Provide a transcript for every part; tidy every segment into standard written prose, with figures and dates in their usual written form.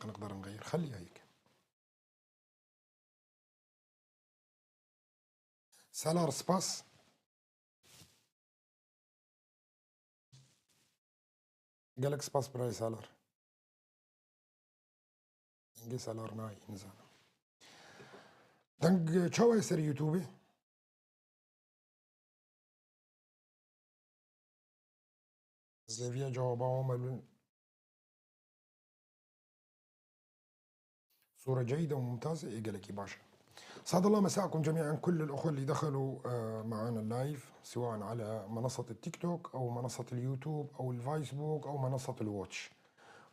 هلق نقدر نغير، خليها هيك. سالار سباس. قالك سباس براي سالار. دنگي سالار ناي نزال. دنگ چاوا سر يوتيوبي؟ زليفيا جوابا صورة جيدة وممتازة. إيه قالك يا باشا. سعد الله مساءكم جميعا، كل الأخوة اللي دخلوا معنا ال live سواء على منصة التيك توك أو منصة اليوتيوب أو الفيسبوك أو منصة ال Watch،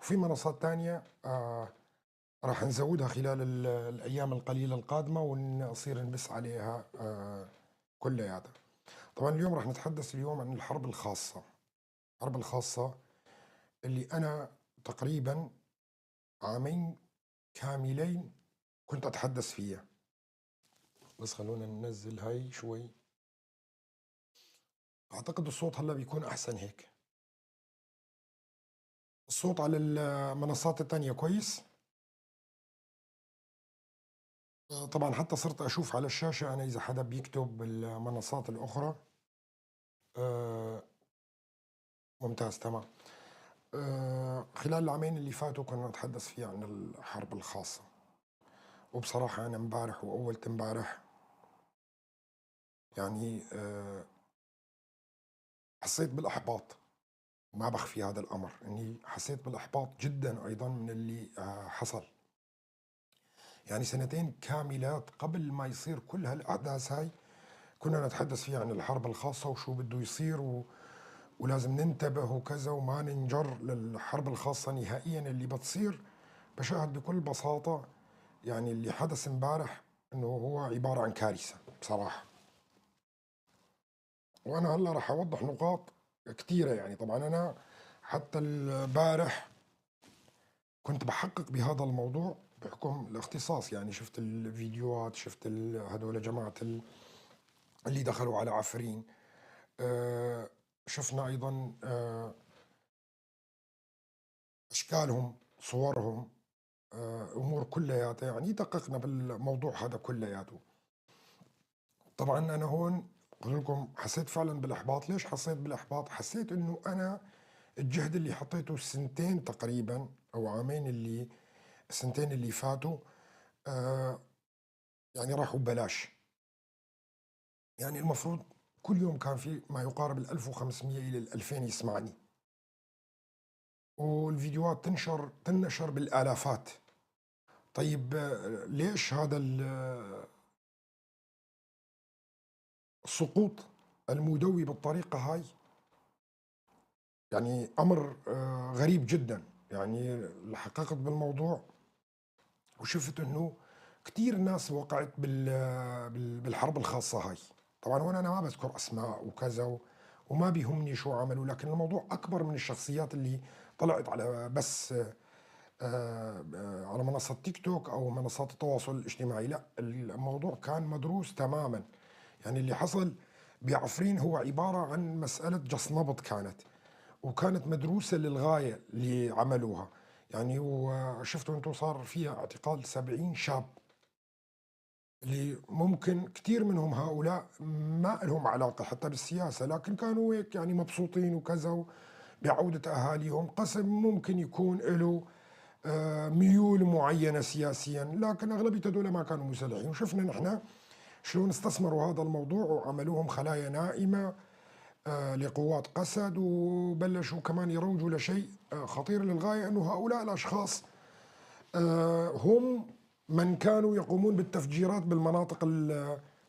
وفي منصات تانية راح نزودها خلال الأيام القليلة القادمة ونصير نبث عليها كلياتها. طبعا اليوم راح نتحدث اليوم عن الحرب الخاصة، الحرب الخاصة اللي أنا تقريبا عامين كاملين كنت أتحدث فيها. بس خلونا ننزل هاي شوي، أعتقد الصوت هلا بيكون أحسن هيك. الصوت على المنصات التانية كويس؟ طبعا حتى صرت أشوف على الشاشة أنا إذا حدا بيكتب بالمنصات الأخرى. ممتاز، تمام. خلال العامين اللي فاتوا كنا نتحدث فيها عن الحرب الخاصة، وبصراحة أنا امبارح وأول امبارح يعني حسيت بالإحباط، ما بخفي هذا الأمر، إني حسيت بالإحباط جدا أيضا من اللي حصل. يعني سنتين كاملات قبل ما يصير كل هالأحداث هاي كنا نتحدث فيها عن الحرب الخاصة وشو بده يصير ولازم ننتبه وكذا وما ننجر للحرب الخاصة نهائيا اللي بتصير. بشاهد بكل بساطة يعني اللي حدث امبارح انه هو عبارة عن كارثة بصراحة. وانا هلا راح اوضح نقاط كثيرة. يعني طبعا انا حتى البارح كنت بحقق بهذا الموضوع بحكم الاختصاص، يعني شفت الفيديوهات، شفت هذول جماعة اللي دخلوا على عفرين، شفنا ايضا اشكالهم، صورهم، امور كلياتها، يعني دققنا بالموضوع هذا كلياته. طبعا انا هون قلت لكم حسيت فعلا بالاحباط. ليش حسيت بالاحباط؟ حسيت انه انا الجهد اللي حطيته سنتين تقريبا او عامين، اللي السنتين اللي فاتوا يعني راحوا ببلاش. يعني المفروض كل يوم كان في ما يقارب ال 1500 الى ال 2000 يسمعني، والفيديوهات تنشر بالالافات. طيب ليش هذا السقوط المدوي بالطريقة هاي؟ يعني أمر غريب جدا. يعني حققت بالموضوع وشفت أنه كثير ناس وقعت بالحرب الخاصة هاي. طبعا هون أنا ما بذكر أسماء وكذا وما بيهمني شو عملوا، لكن الموضوع أكبر من الشخصيات اللي طلعت على بس على منصة تيك توك أو منصات التواصل الاجتماعي. لا، الموضوع كان مدروس تماما. يعني اللي حصل بعفرين هو عبارة عن مسألة جص نبض كانت، وكانت مدروسة للغاية اللي عملوها. يعني وشفتوا انتم صار فيها اعتقال 70 شاب، اللي ممكن كثير منهم هؤلاء ما لهم علاقة حتى بالسياسة، لكن كانوا هيك يعني مبسوطين وكذا بعودة أهاليهم. قسم ممكن يكون له ميول معينة سياسيا، لكن أغلبية هذول ما كانوا مسلحين. وشفنا نحن شلون استثمروا هذا الموضوع وعملوهم خلايا نائمة لقوات قسد، وبلشوا كمان يروجوا لشيء خطير للغاية، أنه هؤلاء الأشخاص هم من كانوا يقومون بالتفجيرات بالمناطق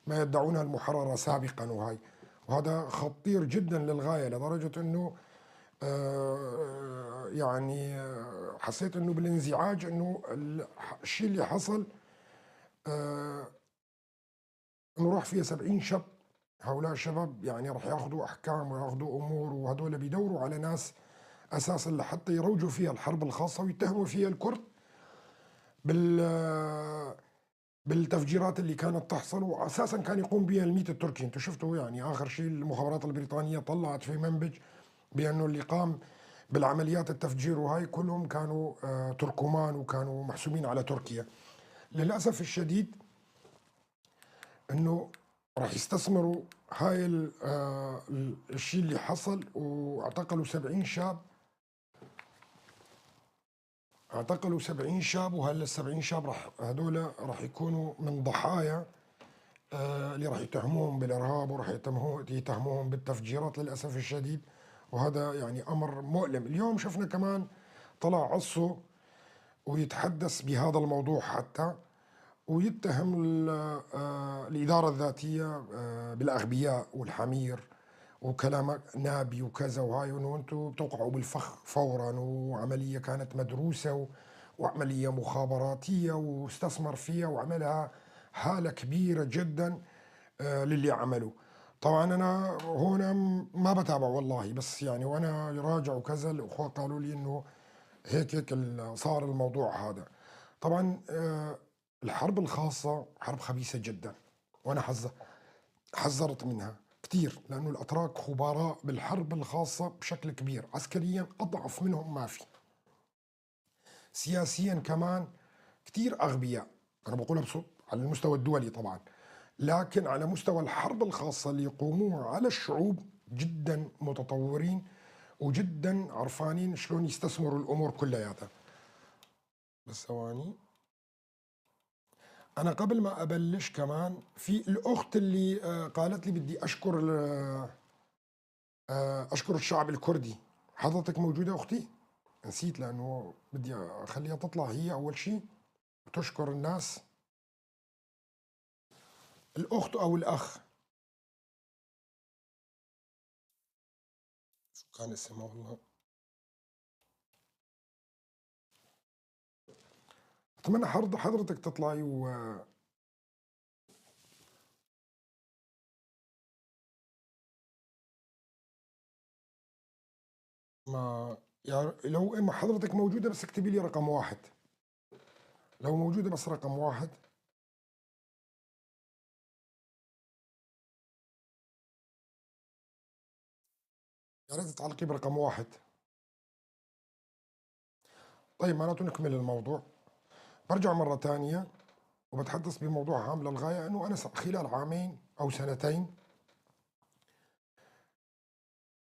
ما يدعونها المحررة سابقا. وهذا خطير جدا للغاية، لدرجة أنه يعني حسيت أنه بالانزعاج أنه الشيء اللي حصل أنه راح فيها 70 شاب. هؤلاء الشباب يعني راح ياخذوا احكام وياخذوا امور، وهذول بيدوروا على ناس اساسا لحتى يروجوا فيها الحرب الخاصه ويتهموا فيها الكرد بالتفجيرات اللي كانت تحصل، واساسا كان يقوم بها الميت التركي. انتم شفتوا يعني اخر شيء المخابرات البريطانيه طلعت في منبج بانه اللي قام بالعمليات التفجير وهاي كلهم كانوا تركمان وكانوا محسوبين على تركيا. للأسف الشديد أنه راح يستثمروا هاي الشيء اللي حصل، واعتقلوا 70 شاب، اعتقلوا 70 شاب، وهلا 70 شاب راح هذول راح يكونوا من ضحايا اللي راح يتهموهم بالارهاب وراح يتهموهم بالتفجيرات للاسف الشديد، وهذا يعني امر مؤلم. اليوم شفنا كمان طلع عصو ويتحدث بهذا الموضوع حتى، ويتهم الادارة الذاتية بالاغبياء والحمير وكلامك نابي وكذا وهاي، وانه انتم بتوقعوا بالفخ فورا، وعملية كانت مدروسة وعملية مخابراتيه واستثمر فيها وعملها هاله كبيرة جدا للي عمله. طبعا انا هنا ما بتابع والله، بس يعني وانا راجع وكذا الاخوة قالوا لي انه هيك هيك صار الموضوع هذا. طبعا الحرب الخاصة حرب خبيثة جدا، وانا حذرت منها كثير، لأنه الأتراك خبراء بالحرب الخاصة بشكل كبير، عسكريا أضعف منهم ما في، سياسيا كمان كثير أغبياء، أنا بقولها بصوت على المستوى الدولي طبعا، لكن على مستوى الحرب الخاصة اللي يقوموها على الشعوب جدا متطورين وجدا عرفانين شلون يستثمروا الأمور كلياتها. بس ثواني، أنا قبل ما أبلش كمان في الأخت اللي قالت لي بدي أشكر أشكر الشعب الكردي. حضرتك موجودة أختي؟ نسيت لأنه بدي أخليها تطلع هي أول شيء وتشكر الناس. الأخت أو الأخ، شو كان اسمها والله؟ أتمنى حضرتك تطلعي و ما يعني لو إما حضرتك موجودة بس اكتبي لي رقم 1، لو موجودة بس رقم 1. يا ريت تعلقي برقم 1. طيب معناته نكمل الموضوع. برجع مرة ثانية وبتحدث بموضوع هام للغاية، أنه أنا خلال عامين أو سنتين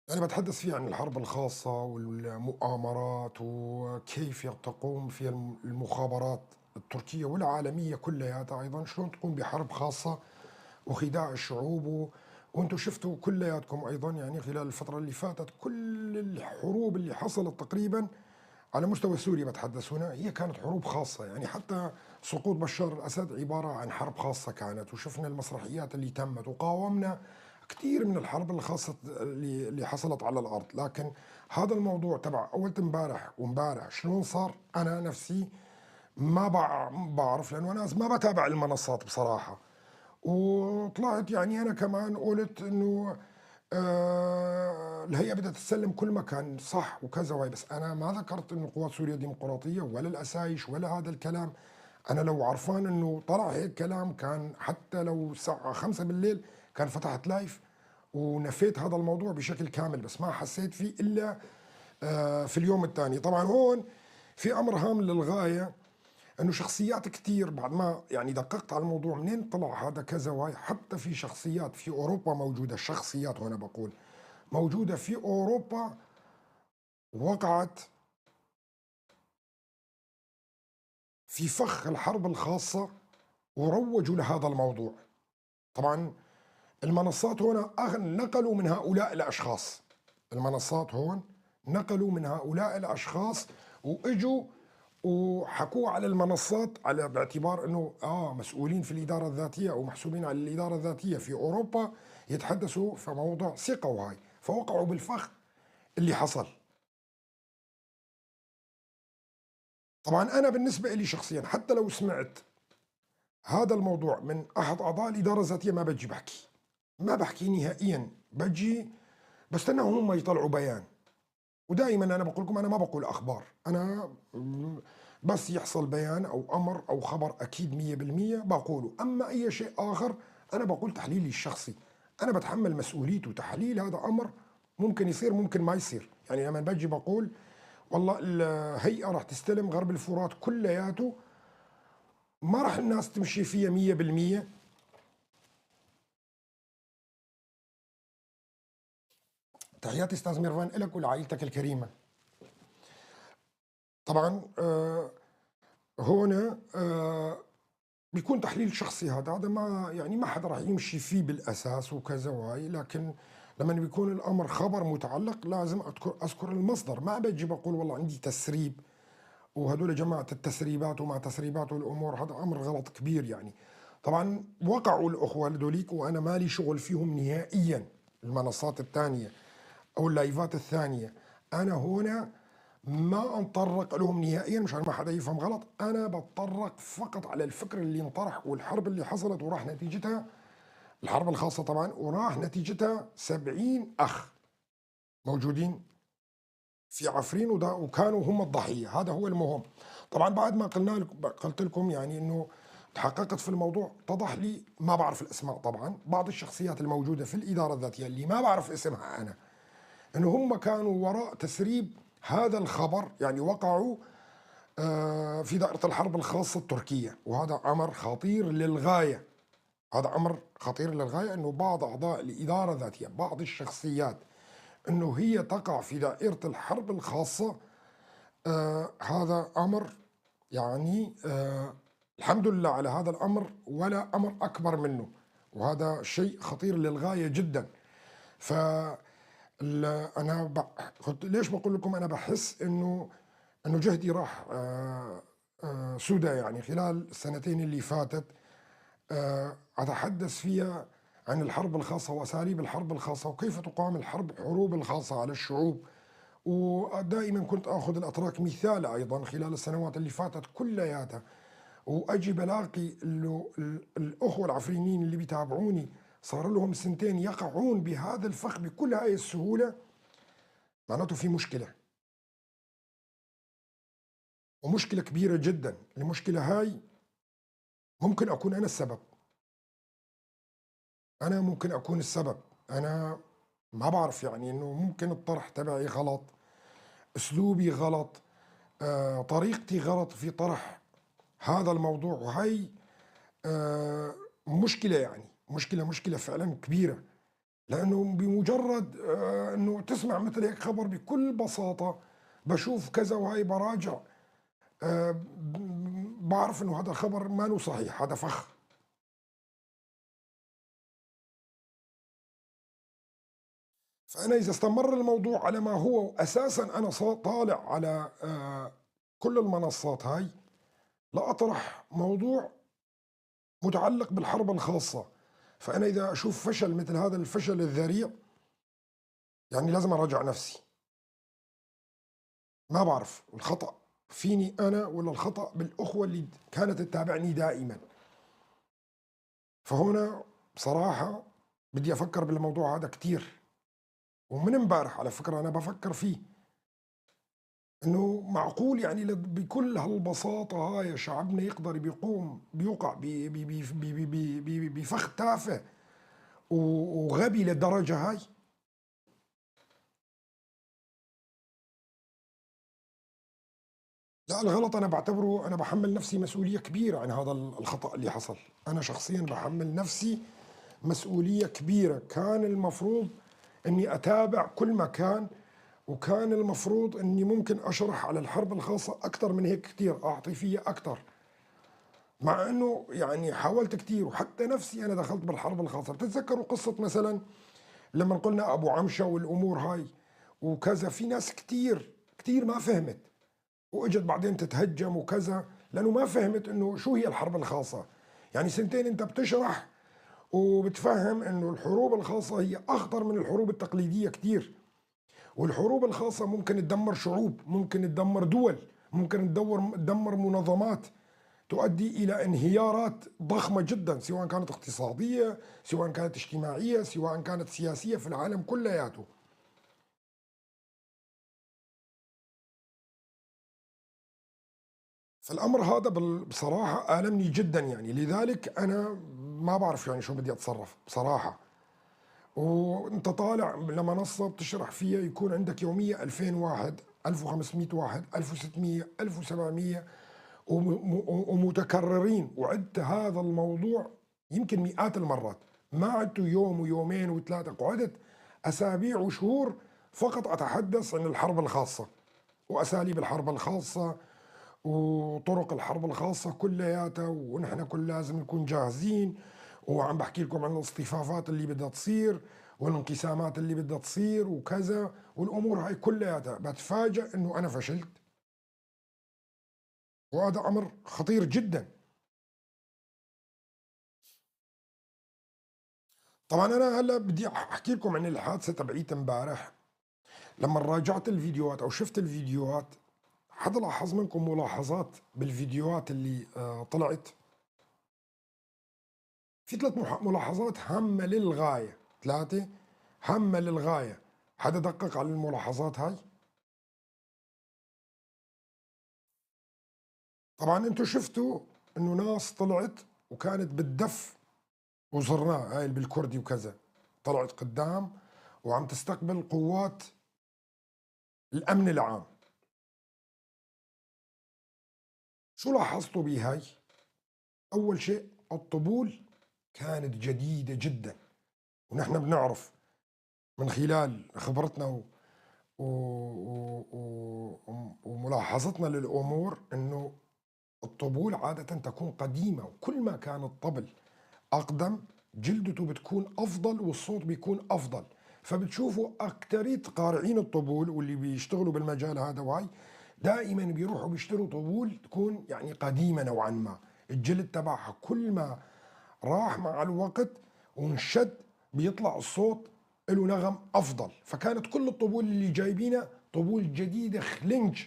أنا بتحدث فيه عن الحرب الخاصة والمؤامرات وكيف تقوم في المخابرات التركية والعالمية كلياتها أيضا، شلون تقوم بحرب خاصة وخداع الشعوب. وانتم شفتوا كلياتكم أيضا يعني خلال الفترة اللي فاتت كل الحروب اللي حصلت تقريبا على مستوى سوريا بتحدث هنا، هي كانت حروب خاصة، يعني حتى سقوط بشار الأسد عبارة عن حرب خاصة كانت، وشفنا المسرحيات اللي تمت وقاومنا كثير من الحرب الخاصة اللي حصلت على الأرض. لكن هذا الموضوع تبع أول امبارح وامبارح شلون صار، أنا نفسي ما بعرف، لأنه أنا ما بتابع المنصات بصراحة. وطلعت يعني أنا كمان قلت إنه الهيئة بدها تسلم كل مكان صح وكذا وهي، بس أنا ما ذكرت إنه قوات سوريا الديمقراطية ولا الأسايش ولا هذا الكلام. أنا لو عرفان إنه طلع هيك كلام كان حتى لو الساعة 5 بالليل كان فتحت لايف ونفيت هذا الموضوع بشكل كامل، بس ما حسيت فيه إلا في اليوم الثاني. طبعا هون في أمر هام للغاية، أنه شخصيات كثير بعد ما يعني دققت على الموضوع منين طلع هذا كذا وهي، حتى في شخصيات في أوروبا موجودة، شخصيات هنا بقول موجودة في أوروبا وقعت في فخ الحرب الخاصة وروجوا لهذا الموضوع. طبعا المنصات هنا نقلوا من هؤلاء الأشخاص، المنصات هون نقلوا من هؤلاء الأشخاص وإجوا وحكوا على المنصات على باعتبار انه مسؤولين في الادارة الذاتية او محسوبين على الادارة الذاتية في اوروبا يتحدثوا في موضوع ثقة وهاي، فوقعوا بالفخ اللي حصل. طبعا انا بالنسبة لي شخصيا حتى لو سمعت هذا الموضوع من احد اعضاء الادارة الذاتية ما بجي بحكي، ما بحكي نهائيا، بجي بستنى هم يطلعوا بيان. ودائما انا بقول لكم انا ما بقول اخبار، انا بس يحصل بيان او امر او خبر اكيد 100% بقوله، اما اي شيء اخر انا بقول تحليلي الشخصي، انا بتحمل مسؤوليته. تحليل هذا امر ممكن يصير ممكن ما يصير، يعني لما بجي بقول والله الهيئة راح تستلم غرب الفرات كلياته، ما راح الناس تمشي فيها 100%. تحياتي استاذ ميرفان لك ولعائلتك الكريمة. طبعا هنا بيكون تحليل شخصي، هذا ما يعني ما حدا راح يمشي فيه بالاساس وكذا وهي، لكن لما بيكون الامر خبر متعلق لازم اذكر المصدر. ما بجي بقول والله عندي تسريب وهدول جماعة التسريبات وما تسريبات والامور، هذا امر غلط كبير يعني. طبعا وقعوا الاخوة هذوليك وانا مالي شغل فيهم نهائيا، المنصات الثانية او اللايفات الثانية انا هنا ما انطرق لهم نهائيا مشان ما حدا يفهم غلط. انا بتطرق فقط على الفكر اللي انطرح والحرب اللي حصلت وراح نتيجتها الحرب الخاصة طبعا، وراح نتيجتها 70 اخ موجودين في عفرين وكانوا هم الضحية. هذا هو المهم. طبعا بعد ما قلت لكم يعني انه تحققت في الموضوع، اتضح لي ما بعرف الاسماء طبعا، بعض الشخصيات الموجودة في الادارة الذاتية اللي ما بعرف اسمها انا، انه هم كانوا وراء تسريب هذا الخبر، يعني وقعوا في دائرة الحرب الخاصة التركية، وهذا أمر خطير للغاية. هذا أمر خطير للغاية أنه بعض أعضاء الإدارة الذاتية، بعض الشخصيات، أنه هي تقع في دائرة الحرب الخاصة. هذا أمر يعني الحمد لله على هذا الأمر، ولا أمر أكبر منه، وهذا شيء خطير للغاية جدا. ف أنا ليش بقول لكم أنا بحس إنه جهدي راح سودة يعني خلال السنتين اللي فاتت أتحدث فيها عن الحرب الخاصة وأساليب الحرب الخاصة وكيف تقام الحروب الخاصة على الشعوب، ودائما كنت آخذ الأتراك مثال أيضا خلال السنوات اللي فاتت كلياتها، وأجي بلاقي إنه الأخوة العفرينيين اللي بيتابعوني صار لهم سنتين يقعون بهذا الفخ بكل هاي السهولة، معناته في مشكلة، ومشكلة كبيرة جدا. المشكلة هاي ممكن أكون أنا السبب، أنا ممكن أكون السبب، أنا ما بعرف يعني إنه ممكن الطرح تبعي غلط، أسلوبي غلط، طريقتي غلط في طرح هذا الموضوع، وهي مشكلة يعني مشكلة فعلا كبيرة، لأنه بمجرد أنه تسمع مثل هيك خبر بكل بساطة بشوف كذا وهي براجع، بعرف أنه هذا الخبر ما له صحيح، هذا فخ. فأنا إذا استمر الموضوع على ما هو، وأساسا أنا طالع على كل المنصات هاي لا أطرح موضوع متعلق بالحرب الخاصة، فأنا إذا أشوف فشل مثل هذا الفشل الذريع يعني لازم أراجع نفسي. ما بعرف الخطأ فيني أنا ولا الخطأ بالأخوة اللي كانت تتابعني دائما. فهنا بصراحة بدي أفكر بالموضوع هذا كتير، ومن امبارح على فكرة أنا بفكر فيه، إنه معقول يعني بكل هالبساطة هاي شعبنا يقدر بيقوم بيوقع بفخ تافه وغبي للدرجة هاي؟ لا، الغلط أنا بعتبره، أنا بحمل نفسي مسؤولية كبيرة عن هذا الخطأ اللي حصل. أنا شخصيا بحمل نفسي مسؤولية كبيرة. كان المفروض إني أتابع كل مكان، وكان المفروض اني ممكن اشرح على الحرب الخاصة اكثر من هيك كثير، اعطي فيها اكثر، مع انه يعني حاولت كثير، وحتى نفسي انا دخلت بالحرب الخاصة. بتتذكروا قصة مثلا لما قلنا ابو عمشة والامور هاي وكذا، في ناس كثير كثير ما فهمت واجت بعدين تتهجم وكذا، لانه ما فهمت انه شو هي الحرب الخاصة. يعني سنتين انت بتشرح وبتفهم انه الحروب الخاصة هي اخطر من الحروب التقليدية كثير، والحروب الخاصة ممكن تدمر شعوب، ممكن تدمر دول، ممكن تدمر منظمات، تؤدي إلى انهيارات ضخمة جدا، سواء كانت اقتصادية، سواء كانت اجتماعية، سواء كانت سياسية في العالم كلياته. فالأمر هذا بصراحة آلمني جدا يعني، لذلك أنا ما بعرف يعني شو بدي أتصرف بصراحة. وانت طالع لمنصة بتشرح فيها يكون عندك يوميا 2000 واحد، 1500 واحد، 1600، 1700 ومتكررين. وعدت هذا الموضوع يمكن مئات المرات، ما عدته يوم ويومين وثلاثة، قعدت أسابيع وشهور فقط أتحدث عن الحرب الخاصة وأساليب الحرب الخاصة وطرق الحرب الخاصة كلياتها، ونحن كل لازم نكون جاهزين، وعم بحكي لكم عن الاصطفافات اللي بدها تصير والانقسامات اللي بدها تصير وكذا والأمور هاي كلياتها. بتفاجأ إنه أنا فشلت، وهذا أمر خطير جدا. طبعا أنا هلا بدي أحكي لكم عن الحادثة تبعيت امبارح. لما راجعت الفيديوهات أو شفت الفيديوهات، حدا لاحظ منكم ملاحظات بالفيديوهات اللي طلعت؟ في 3 ملاحظات هامة للغاية، 3 هامة للغاية. حدا دقق على الملاحظات هاي؟ طبعا انتم شفتوا انه ناس طلعت وكانت بالدف وزرناه هاي بالكردي وكذا، طلعت قدام وعم تستقبل قوات الأمن العام. شو لاحظتوا بهاي؟ أول شيء الطبول كانت جديدة جدا، ونحن بنعرف من خلال خبرتنا وملاحظتنا للأمور إنه الطبول عادة تكون قديمة، وكل ما كان الطبل أقدم جلدته بتكون أفضل والصوت بيكون أفضل. فبتشوفوا أكترية قارعين الطبول واللي بيشتغلوا بالمجال هذا وهاي دائما بيروحوا بيشتروا طبول تكون يعني قديمة نوعا ما، الجلد تبعها كل ما راح مع الوقت وانشد بيطلع الصوت له نغم أفضل. فكانت كل الطبول اللي جايبينها طبول جديدة خلنج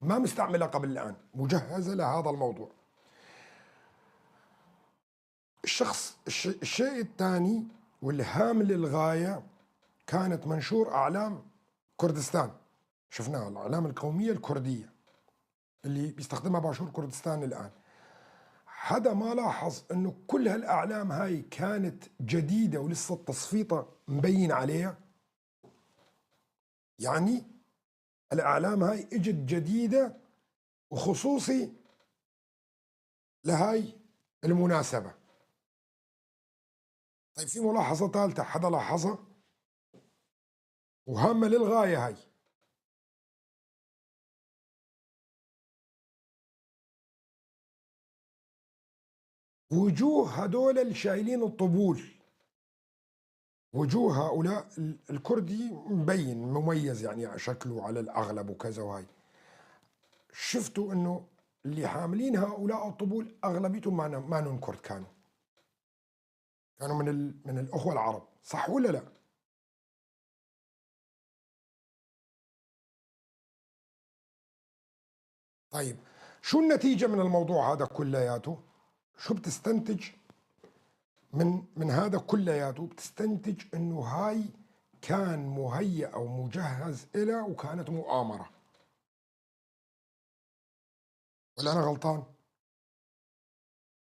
ما مستعملة قبل الآن، مجهزة لهذا الموضوع. الشيء الثاني والهام للغاية كانت منشور أعلام كردستان، شفناها الأعلام القومية الكردية اللي بيستخدمها باشور كردستان الآن. حدا ما لاحظ أنه كل هالأعلام هاي كانت جديدة ولسه التصفيطة مبين عليها؟ يعني الأعلام هاي اجت جديدة وخصوصي لهاي المناسبة. طيب في ملاحظة ثالثة حدا لاحظها وهامة للغاية هاي؟ وجوه هدول اللي شايلين الطبول، وجوه هؤلاء الكردي مبين مميز يعني شكله على الأغلب وكذا وهاي. شفتوا إنه اللي حاملين هؤلاء الطبول أغلبيتهم ما نون كرد، كانوا من الأخوة العرب، صح ولا لا؟ طيب شو النتيجة من الموضوع هذا كلياته؟ شو بتستنتج من هذا كلياته؟ بتستنتج انه هاي كان مهيأ او مجهز إلى وكانت مؤامرة. ولا أنا غلطان؟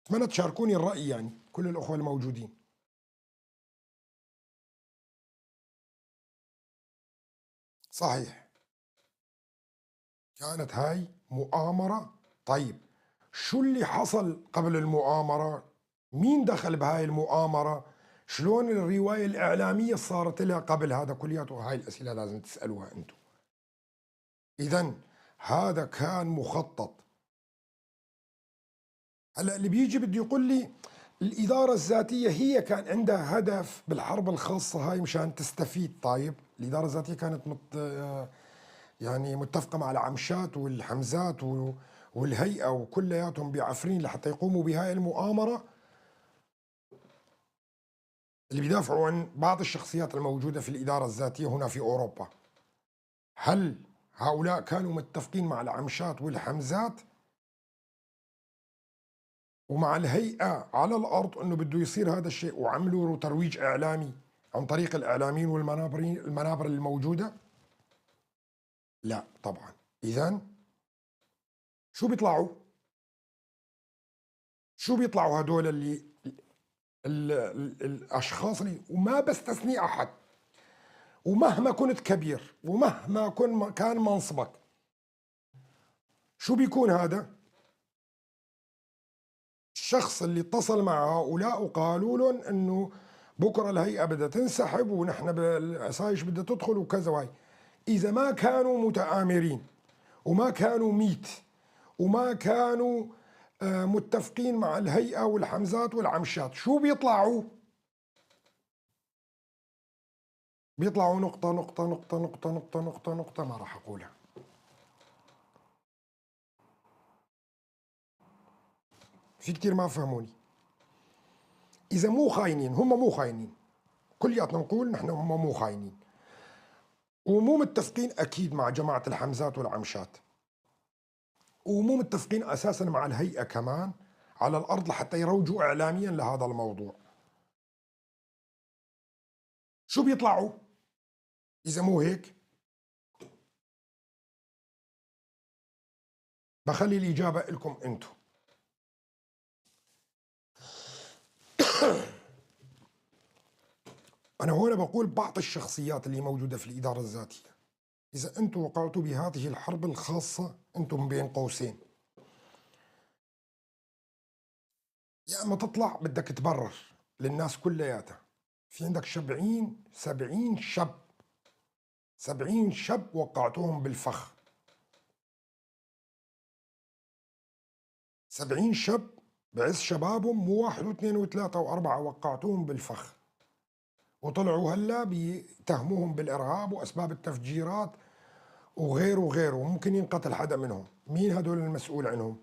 أتمنى تشاركوني الرأي يعني كل الأخوة الموجودين. صحيح كانت هاي مؤامرة. طيب شو اللي حصل قبل المؤامرة؟ مين دخل بهاي المؤامرة؟ شلون الرواية الإعلامية صارت لها قبل هذا كلياته؟ هاي الأسئلة لازم تسألوها أنتم. إذن هذا كان مخطط. هلأ اللي بيجي بده يقول لي الإدارة الذاتية هي كان عندها هدف بالحرب الخاصة هاي مشان تستفيد. طيب الإدارة الذاتية كانت يعني متفقة مع العمشات والحمزات والهيئة وكلياتهم بعفرين لحتى يقوموا بهاي المؤامرة اللي بيدافعوا عن بعض الشخصيات الموجودة في الإدارة الذاتية هنا في أوروبا. هل هؤلاء كانوا متفقين مع العمشات والحمزات ومع الهيئة على الأرض أنه بده يصير هذا الشيء، وعملوا ترويج إعلامي عن طريق الإعلاميين والمنابر الموجودة؟ لا طبعا. إذن شو بيطلعوا؟ شو بيطلعوا هدول اللي الأشخاص اللي، وما بستثني أحد، ومهما كنت كبير ومهما كان منصبك، شو بيكون هذا؟ الشخص اللي اتصل مع هؤلاء وقالوا لهم انه بكره الهيئة بدها تنسحب ونحن بالعصايش بدها تدخل وكذا وهي، اذا ما كانوا متآمرين وما كانوا ميت وما كانوا متفقين مع الهيئة والحمزات والعمشات، شو بيطلعوا؟ بيطلعوا نقطة نقطة نقطة نقطة نقطة نقطة نقطة، ما راح أقولها. في كتير ما فهموني. إذا مو خاينين، هم مو خاينين، كلياتنا نقول نحن هم مو خاينين ومو متفقين أكيد مع جماعة الحمزات والعمشات، ومو متفقين أساسا مع الهيئة كمان على الأرض لحتى يروجوا إعلاميا لهذا الموضوع. شو بيطلعوا إذا مو هيك؟ بخلي الإجابة لكم أنتم. أنا هنا بقول بعض الشخصيات اللي موجودة في الإدارة الذاتية، إذا أنتم وقعتوا بهذه الحرب الخاصة أنتم بين قوسين، يا أما تطلع بدك تبرر للناس كلياتها. في عندك 70 شاب، 70 شاب وقعتوهم بالفخ، 70 شاب بعز شبابهم، مو 1 و2 و3 و4، وقعتوهم بالفخ وطلعوا هلا بيتهموهم بالإرهاب وأسباب التفجيرات وغيره وغيره، وممكن ينقتل حدا منهم. مين هدول المسؤول عنهم؟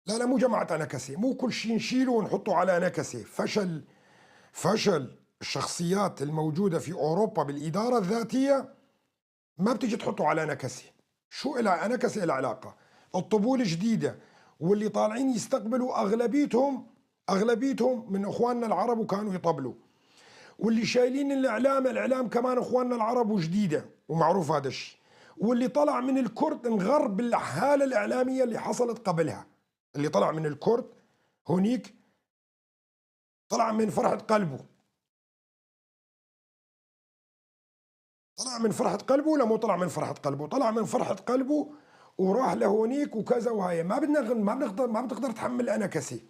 لا لا، مو جماعة أنكسة، مو كل شيء نشيله ونحطه على أنكسة. فشل الشخصيات الموجودة في أوروبا بالإدارة الذاتية ما بتيجي تحطه على أنكسة. شو إلها أنكسة إلها علاقة؟ الطبول جديدة، واللي طالعين يستقبلوا أغلبيتهم من إخواننا العرب وكانوا يطبلوا، واللي شايلين الإعلام كمان إخواننا العرب وجديدة ومعروف هذا الشيء، واللي طلع من الكرد انغر بالحالة الإعلامية اللي حصلت قبلها. اللي طلع من الكرد هونيك طلع من فرحة قلبه، طلع من فرحة قلبه ولا مو طلع من فرحة قلبه؟ طلع من فرحة قلبه وراح لهونيك وكذا وهي. ما بدنا ما بتقدر تحمل أنكسة.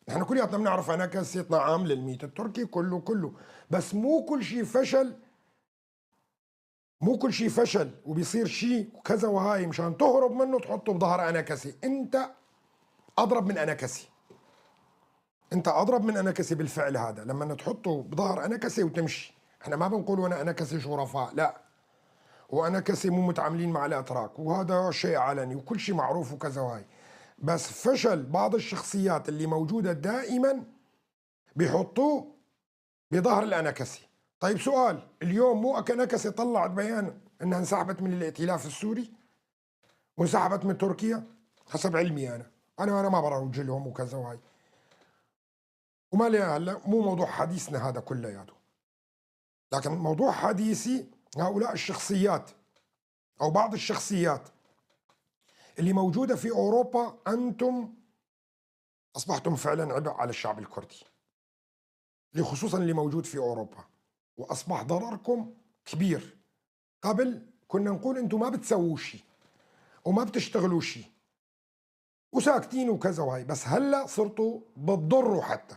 نحن كلياتنا بنعرف أنكسة طعام للميت التركي كله كله، بس مو كل شيء فشل، مو كل شيء فشل وبيصير شيء وكذا وهاي مشان تهرب منه تحطه بظهر أنكسة. أنت أضرب من أنكسة، أنت أضرب من أنكسة بالفعل هذا لما تحطه بظهر أنكسة وتمشي. احنا ما بنقول وانا أنكسة شرفاء، لا، وأنكسة مو متعاملين مع الأتراك وهذا شيء علني وكل شيء معروف وكذا وهاي، بس فشل بعض الشخصيات اللي موجودة دائما بيحطوه بظهر الأنكسة. طيب سؤال، اليوم مو أنكسة طلعت بيان انها انسحبت من الائتلاف السوري وانسحبت من تركيا؟ حسب علمي انا ما بروج لهم وكذا وهاي، وما لي هلا مو موضوع حديثنا هذا كلياته، لكن موضوع حديثي هؤلاء الشخصيات أو بعض الشخصيات اللي موجودة في أوروبا. أنتم أصبحتم فعلا عبء على الشعب الكردي، خصوصا اللي موجود في أوروبا، وأصبح ضرركم كبير. قبل كنا نقول أنتم ما بتسووا شيء وما بتشتغلوا شيء وساكتين وكذا وهي، بس هلا صرتوا بتضروا حتى.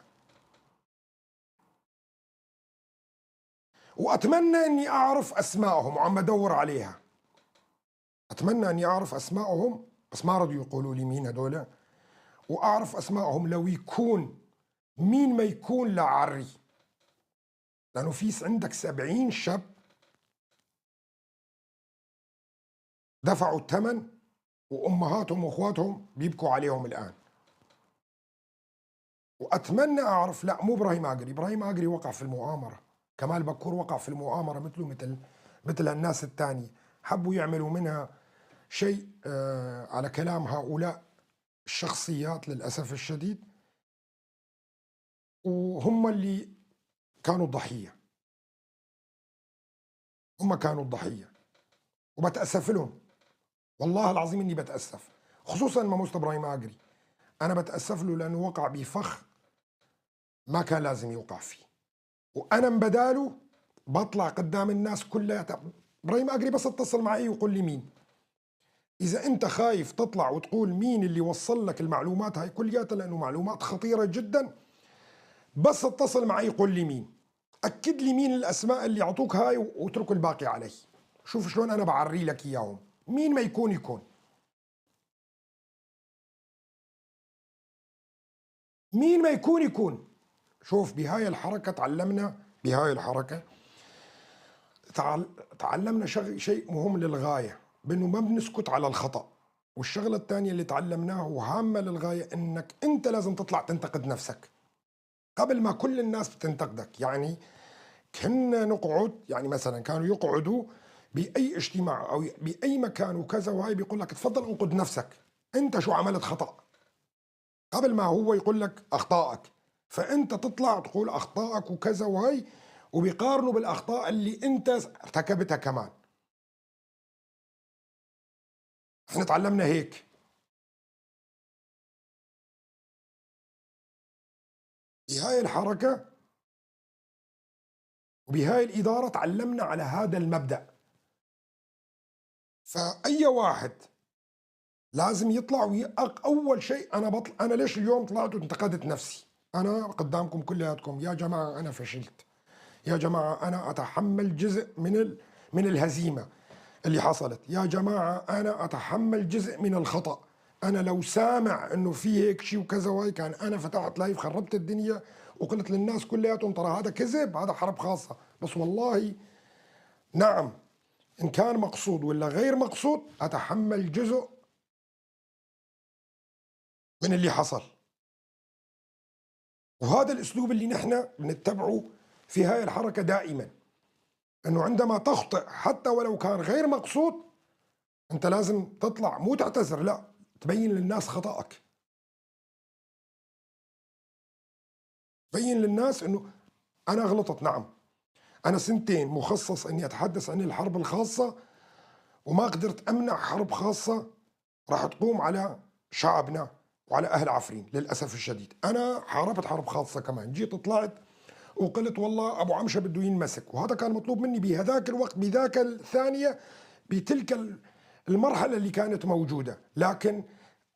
وأتمنى أني أعرف أسمائهم وعم بدور عليها، أتمنى أني أعرف أسمائهم، بس ما رضوا يقولوا لي مين هدول. وأعرف أسمائهم لو يكون مين ما يكون لعري، لأنه في عندك 70 شاب دفعوا الثمن وأمهاتهم وأخواتهم بيبكوا عليهم الآن. وأتمنى أعرف، لا مو إبراهيم أجري، إبراهيم أجري وقع في المؤامرة، كمال بكور وقع في المؤامرة مثله مثل الناس الثانية، حبوا يعملوا منها شيء على كلام هؤلاء الشخصيات للأسف الشديد، وهم اللي كانوا الضحية، هم كانوا الضحية، وبتأسف لهم والله العظيم إني بتأسف. خصوصا ماموستا ابراهيم اجري. انا بتاسف له لانه وقع بفخ ما كان لازم يوقع فيه، وانا مبداله بطلع قدام الناس كلها. ابراهيم اجري بس اتصل معي وقول لي مين. اذا انت خايف تطلع وتقول مين اللي وصل لك المعلومات هاي كلياتها، لانه معلومات خطيرة جدا، بس اتصل معي قول لي مين، اكد لي مين الاسماء اللي اعطوك هاي واترك الباقي علي. شوف شلون انا بعري لك اياهم، مين ما يكون يكون، مين ما يكون يكون. شوف بهاي الحركة تعلمنا، بهاي الحركة تعلمنا شيء مهم للغاية، بأنه ما بنسكت على الخطأ. والشغلة الثانية اللي تعلمناها وهامة للغاية، أنك أنت لازم تطلع تنتقد نفسك قبل ما كل الناس بتنتقدك. يعني كنا نقعد، يعني مثلا كانوا يقعدوا بأي اجتماع أو بأي مكان وكذا، وهاي بيقول لك تفضل انقد نفسك، أنت شو عملت خطأ، قبل ما هو يقول لك أخطائك. فأنت تطلع تقول أخطائك وكذا وهي، وبيقارنوا بالأخطاء اللي أنت ارتكبتها كمان. احنا تعلمنا هيك. بهاي الحركة وبهاي الإدارة تعلمنا على هذا المبدأ. فأي واحد لازم يطلع ويأق. أول شيء أنا بطلع، أنا ليش اليوم طلعت وانتقدت نفسي؟ أنا قدامكم كلياتكم يا جماعة أنا فشلت، يا جماعة أنا أتحمل جزء من الهزيمة اللي حصلت، يا جماعة أنا أتحمل جزء من الخطأ. أنا لو سامع إنه في هيك شيء وكذا وهي، كان أنا فتحت لايف خربت الدنيا وقلت للناس كلياتهم ترى هذا كذب، هذا حرب خاصة. بس والله نعم، إن كان مقصود ولا غير مقصود أتحمل جزء من اللي حصل. وهذا الأسلوب اللي نحن بنتبعه في هاي الحركة دائما، أنه عندما تخطئ حتى ولو كان غير مقصود أنت لازم تطلع، مو تعتذر، لا، تبين للناس خطأك، تبين للناس أنه أنا غلطت. نعم أنا سنتين مخصص أني أتحدث عن الحرب الخاصة وما قدرت أمنع حرب خاصة راح تقوم على شعبنا وعلى أهل عفرين للأسف الشديد. أنا حاربت حرب خاصة كمان، جيت طلعت وقلت والله أبو عمشة بده ينمسك، وهذا كان مطلوب مني بهذاك الوقت بذاك الثانية بتلك المرحلة اللي كانت موجودة. لكن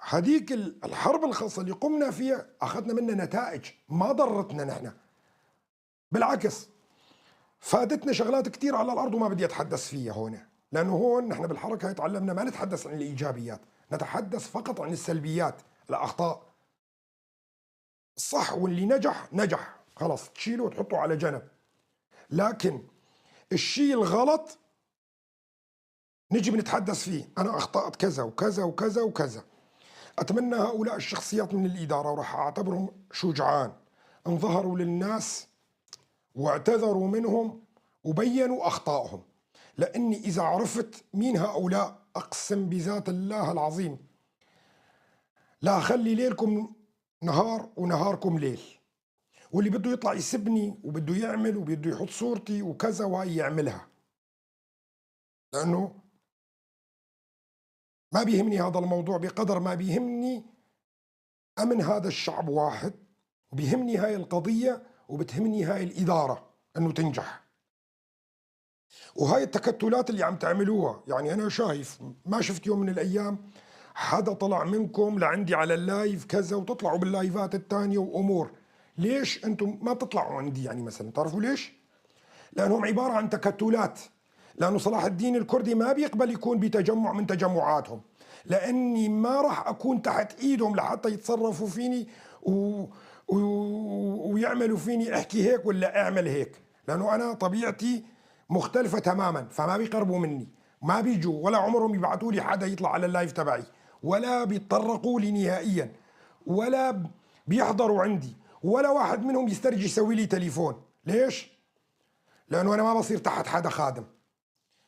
هذيك الحرب الخاصة اللي قمنا فيها أخذنا منها نتائج ما ضرتنا نحن، بالعكس فادتنا شغلات كثير على الأرض وما بدي أتحدث فيها هون، لأنه هون نحن بالحركة تعلمنا ما نتحدث عن الإيجابيات، نتحدث فقط عن السلبيات، الأخطاء. الصح واللي نجح نجح خلاص تشيله وتحطه على جنب، لكن الشيء الغلط نجي بنتحدث فيه. أنا أخطأت كذا وكذا وكذا وكذا. أتمنى هؤلاء الشخصيات من الإدارة وراح أعتبرهم شجعان، انظهروا للناس واعتذروا منهم وبينوا أخطائهم، لأني إذا عرفت مين هؤلاء أقسم بذات الله العظيم لا أخلي ليلكم نهار ونهاركم ليل. واللي بده يطلع يسبني وبده يعمل وبده يحط صورتي وكذا وهي يعملها، لأنه ما بيهمني هذا الموضوع بقدر ما بيهمني أمن هذا الشعب واحد، وبيهمني هاي القضية، وبتهمني هاي الإدارة أنه تنجح. وهاي التكتلات اللي عم تعملوها، يعني أنا شايف ما شفت يوم من الأيام حدا طلع منكم لعندي على ال live كذا وتطلعوا باللايفات الثانية وأمور. ليش أنتم ما بتطلعوا عندي؟ يعني مثلا تعرفوا ليش؟ لأنهم عبارة عن تكتلات، لأنه صلاح الدين الكردي ما بيقبل يكون بتجمع من تجمعاتهم، لأني ما راح أكون تحت إيدهم لحتى يتصرفوا فيني ويعملوا فيني أحكي هيك ولا أعمل هيك، لأنه أنا طبيعتي مختلفة تماما، فما بيقربوا مني، ما بيجوا ولا عمرهم يبعثوا لي حدا يطلع على ال live تبعي، ولا بيتطرقوا لي نهائيا، ولا بيحضروا عندي، ولا واحد منهم يسترجي يسوي لي تليفون. ليش؟ لأنه أنا ما بصير تحت حدا خادم.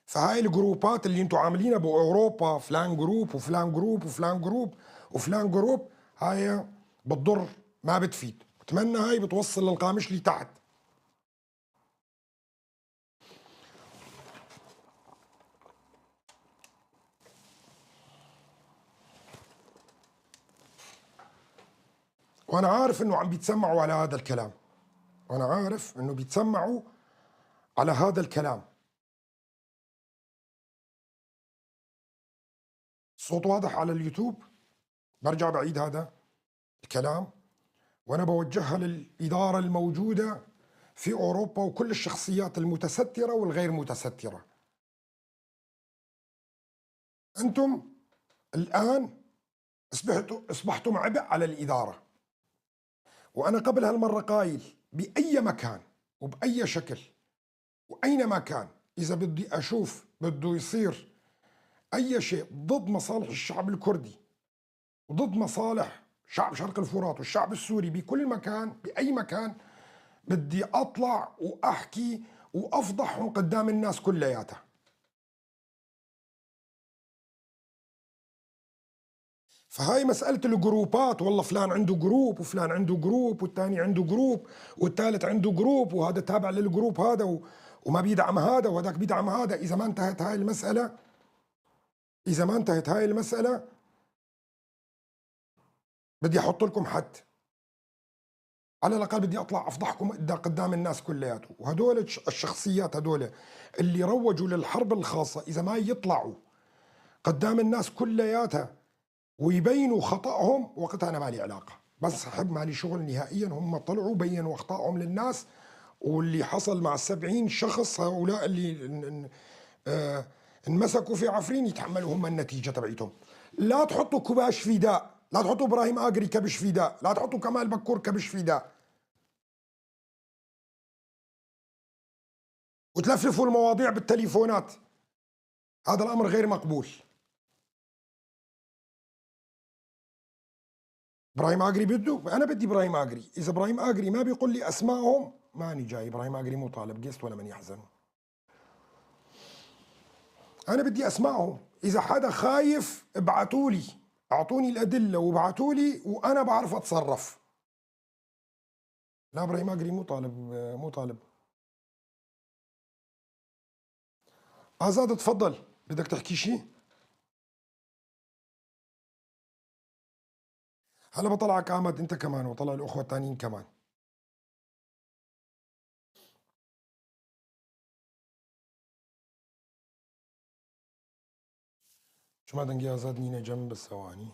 فهاي الجروبات اللي انتم عاملينها بأوروبا، فلان group وفلان group وفلان group وفلان group، هاي بتضر ما بتفيد. اتمنى هاي بتوصل للقامش اللي تحت. وأنا عارف إنه عم بيتسمعوا على هذا الكلام، وأنا عارف إنه بيتسمعوا على هذا الكلام. الصوت واضح على اليوتيوب؟ برجع بعيد هذا الكلام وأنا بوجهها للإدارة الموجودة في أوروبا وكل الشخصيات المتسترة والغير متسترة. أنتم الآن أصبحتم عبء على الإدارة. وأنا قبل هالمرة قايل بأي مكان وبأي شكل وأينما كان، إذا بدي أشوف بده يصير أي شيء ضد مصالح الشعب الكردي وضد مصالح شعب شرق الفرات والشعب السوري بكل مكان بأي مكان، بدي أطلع وأحكي وأفضحهم قدام الناس كلياتها. فهاي مسألة الجروبات، والله فلان عنده group وفلان عنده group والثاني عنده group والثالث عنده group وهذا تابع لل group هذا وما بيدعم هذا وهذاك بيدعم هذا. إذا ما انتهت هاي المسألة، إذا ما انتهت هاي المسألة بدي أحط لكم حد، على الأقل بدي أطلع أفضحكم قدام الناس كلياته. وهدول الشخصيات هدول اللي روجوا للحرب الخاصة، إذا ما يطلعوا قدام الناس كلياتها ويبينوا خطأهم، وقتها أنا مالي علاقة، بس أحب مالي شغل نهائيا. هم طلعوا بينوا أخطائهم للناس، واللي حصل مع 70 شخص هؤلاء اللي انمسكوا في عفرين يتحملوا هم النتيجة تبعيتهم. لا تحطوا كباش فداء، لا تحطوا إبراهيم آقري كبش فداء، لا تحطوا كمال بكور كبش فداء، وتلفلفوا المواضيع بالتليفونات. هذا الأمر غير مقبول. إبراهيم آقري بده، أنا بدي إبراهيم آقري. إذا إبراهيم آقري ما بيقول لي أسمائهم ماني جاي. إبراهيم آقري مو طالب قسط ولا من يحزنه. أنا بدي أسمائهم. إذا حدا خايف ابعتوا لي، أعطوني الأدلة وابعتوا لي وأنا بعرف أتصرف. لا إبراهيم آقري مو طالب، مو طالب. آزاد تفضل، بدك تحكي شيء؟ هلا بطلعك آمد أنت كمان وطلع الأخوة الثانيين كمان. شو ما دنجي آزاد نينا جنب الثواني.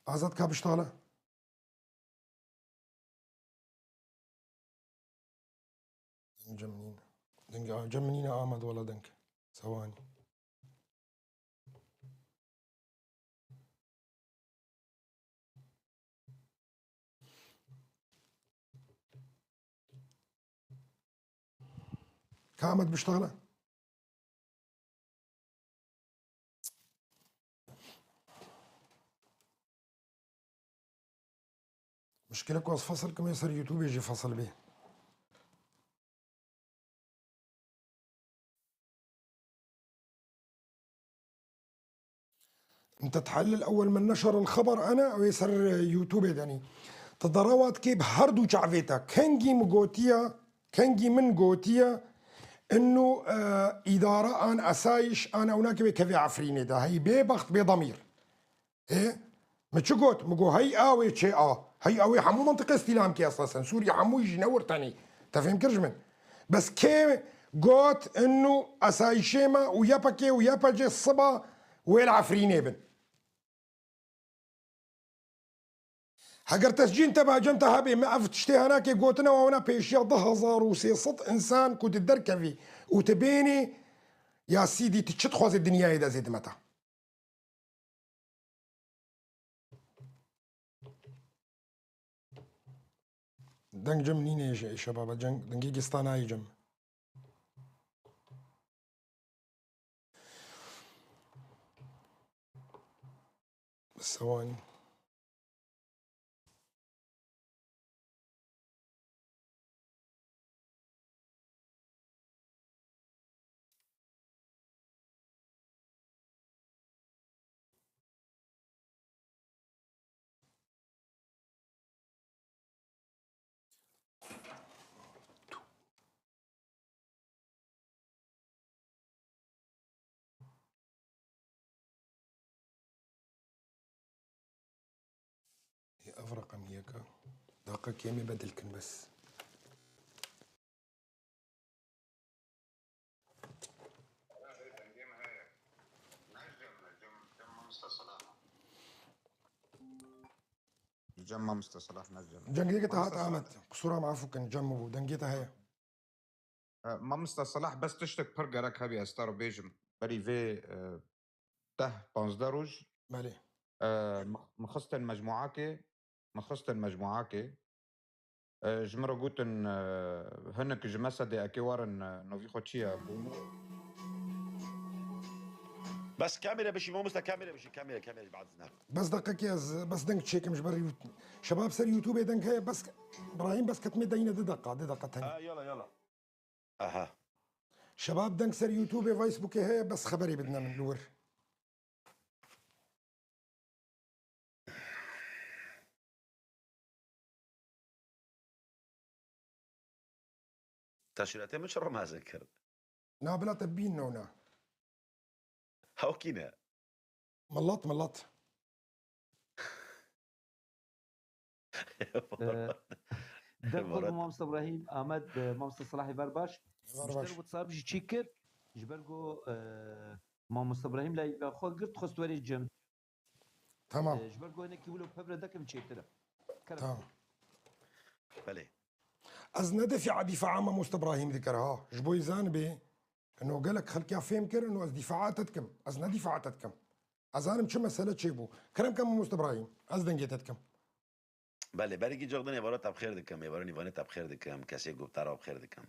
آزاد كابش طالع؟ جمنينا دنج جمنينا آمد ولا دنك ثواني. كامد بيشتغله؟ مشكلة كوز فصل كم يصير يوتيوب يجي فصل به. انت تحلل اول من نشر الخبر انا ويصير يوتيوب يعني تضروات كيف هردو شعفيتا كنجي مغوتيا كنجي من غوتيا انه اداره ان اسايش انا هناك بكفي عفريني ده هي ببخت بضمير ايه متشقوت مقو هي اوي تشي هي اوي حمو منطقه استلام كي اساسا سوريا حمو يجي نور تاني تفهم كرجمن بس كي قوت انه اسايشيما ويابكي ويابجي الصبا ويل بن هەگەر تەسجین تەبا جەمتە هەبێ مە ئەف تشتێ هەناکێ گۆتنەوە وەنا پێشیا 1300 ئینسان کو دەرکەوی و تبێنێ یا سیدی ت چ تخوازێ دنیای دەزێ دمەتە. دەنگ جەم نینێ شەبابە دەنگی گستانایی جەم. ثواني. إياك دقة كيمي بدلكن بس. جمع مستر صلاح نجم. جنجيتا هات آمد قصورة معفوكن جنبو دنجيتا هي. ما مستر صلاح بس تشتك برجرك هبي استارو بيجم بري في ته 15 روج. بله. مخصتن مجموعاكي مخصتن مجموعاكي. جمرو جوتن هنك جمسة دي أكي وارن نوفي خوتشيا بونو. بس كاميرا بشي مو مثل كاميرا بشي كاميرا كاميرا بعد اذنك. بس دقة يا بس دنك تشيك مش بري شباب سر يوتيوب دنك هي بس ابراهيم بس كتمي دينا دي دقة دي دقة ثانية. يلا يلا. اها شباب دنك سر يوتيوب فيسبوك هي بس خبري بدنا من الور. تشريعتين مش ما ذكر. نا بلا تبين نونا. هاوكينا ملط ملط. دم مامستا ابراهيم احمد مامستا صلاح برباش مشتر بتصاب جي تشيكر جبرجو مامستا ابراهيم لا خو قرت خست وري جم. تمام. جبرجو هناك يقولوا ببره دكم تشيتره. تمام. بلي از ندفع دفاع ماموستا ابراهيم ذكرها جبوي زانبي انه قالك خلك فهم كر انه از دفاعاتكم از ندفاعاتكم از انا مش مساله تشيبو كرم كم ماموستا ابراهيم از دنجيتتكم. بله برگی جاغدن عبارت بخیر دکم عبارت نیوانه بخیر دکم کسی گفتار بخیر دکم.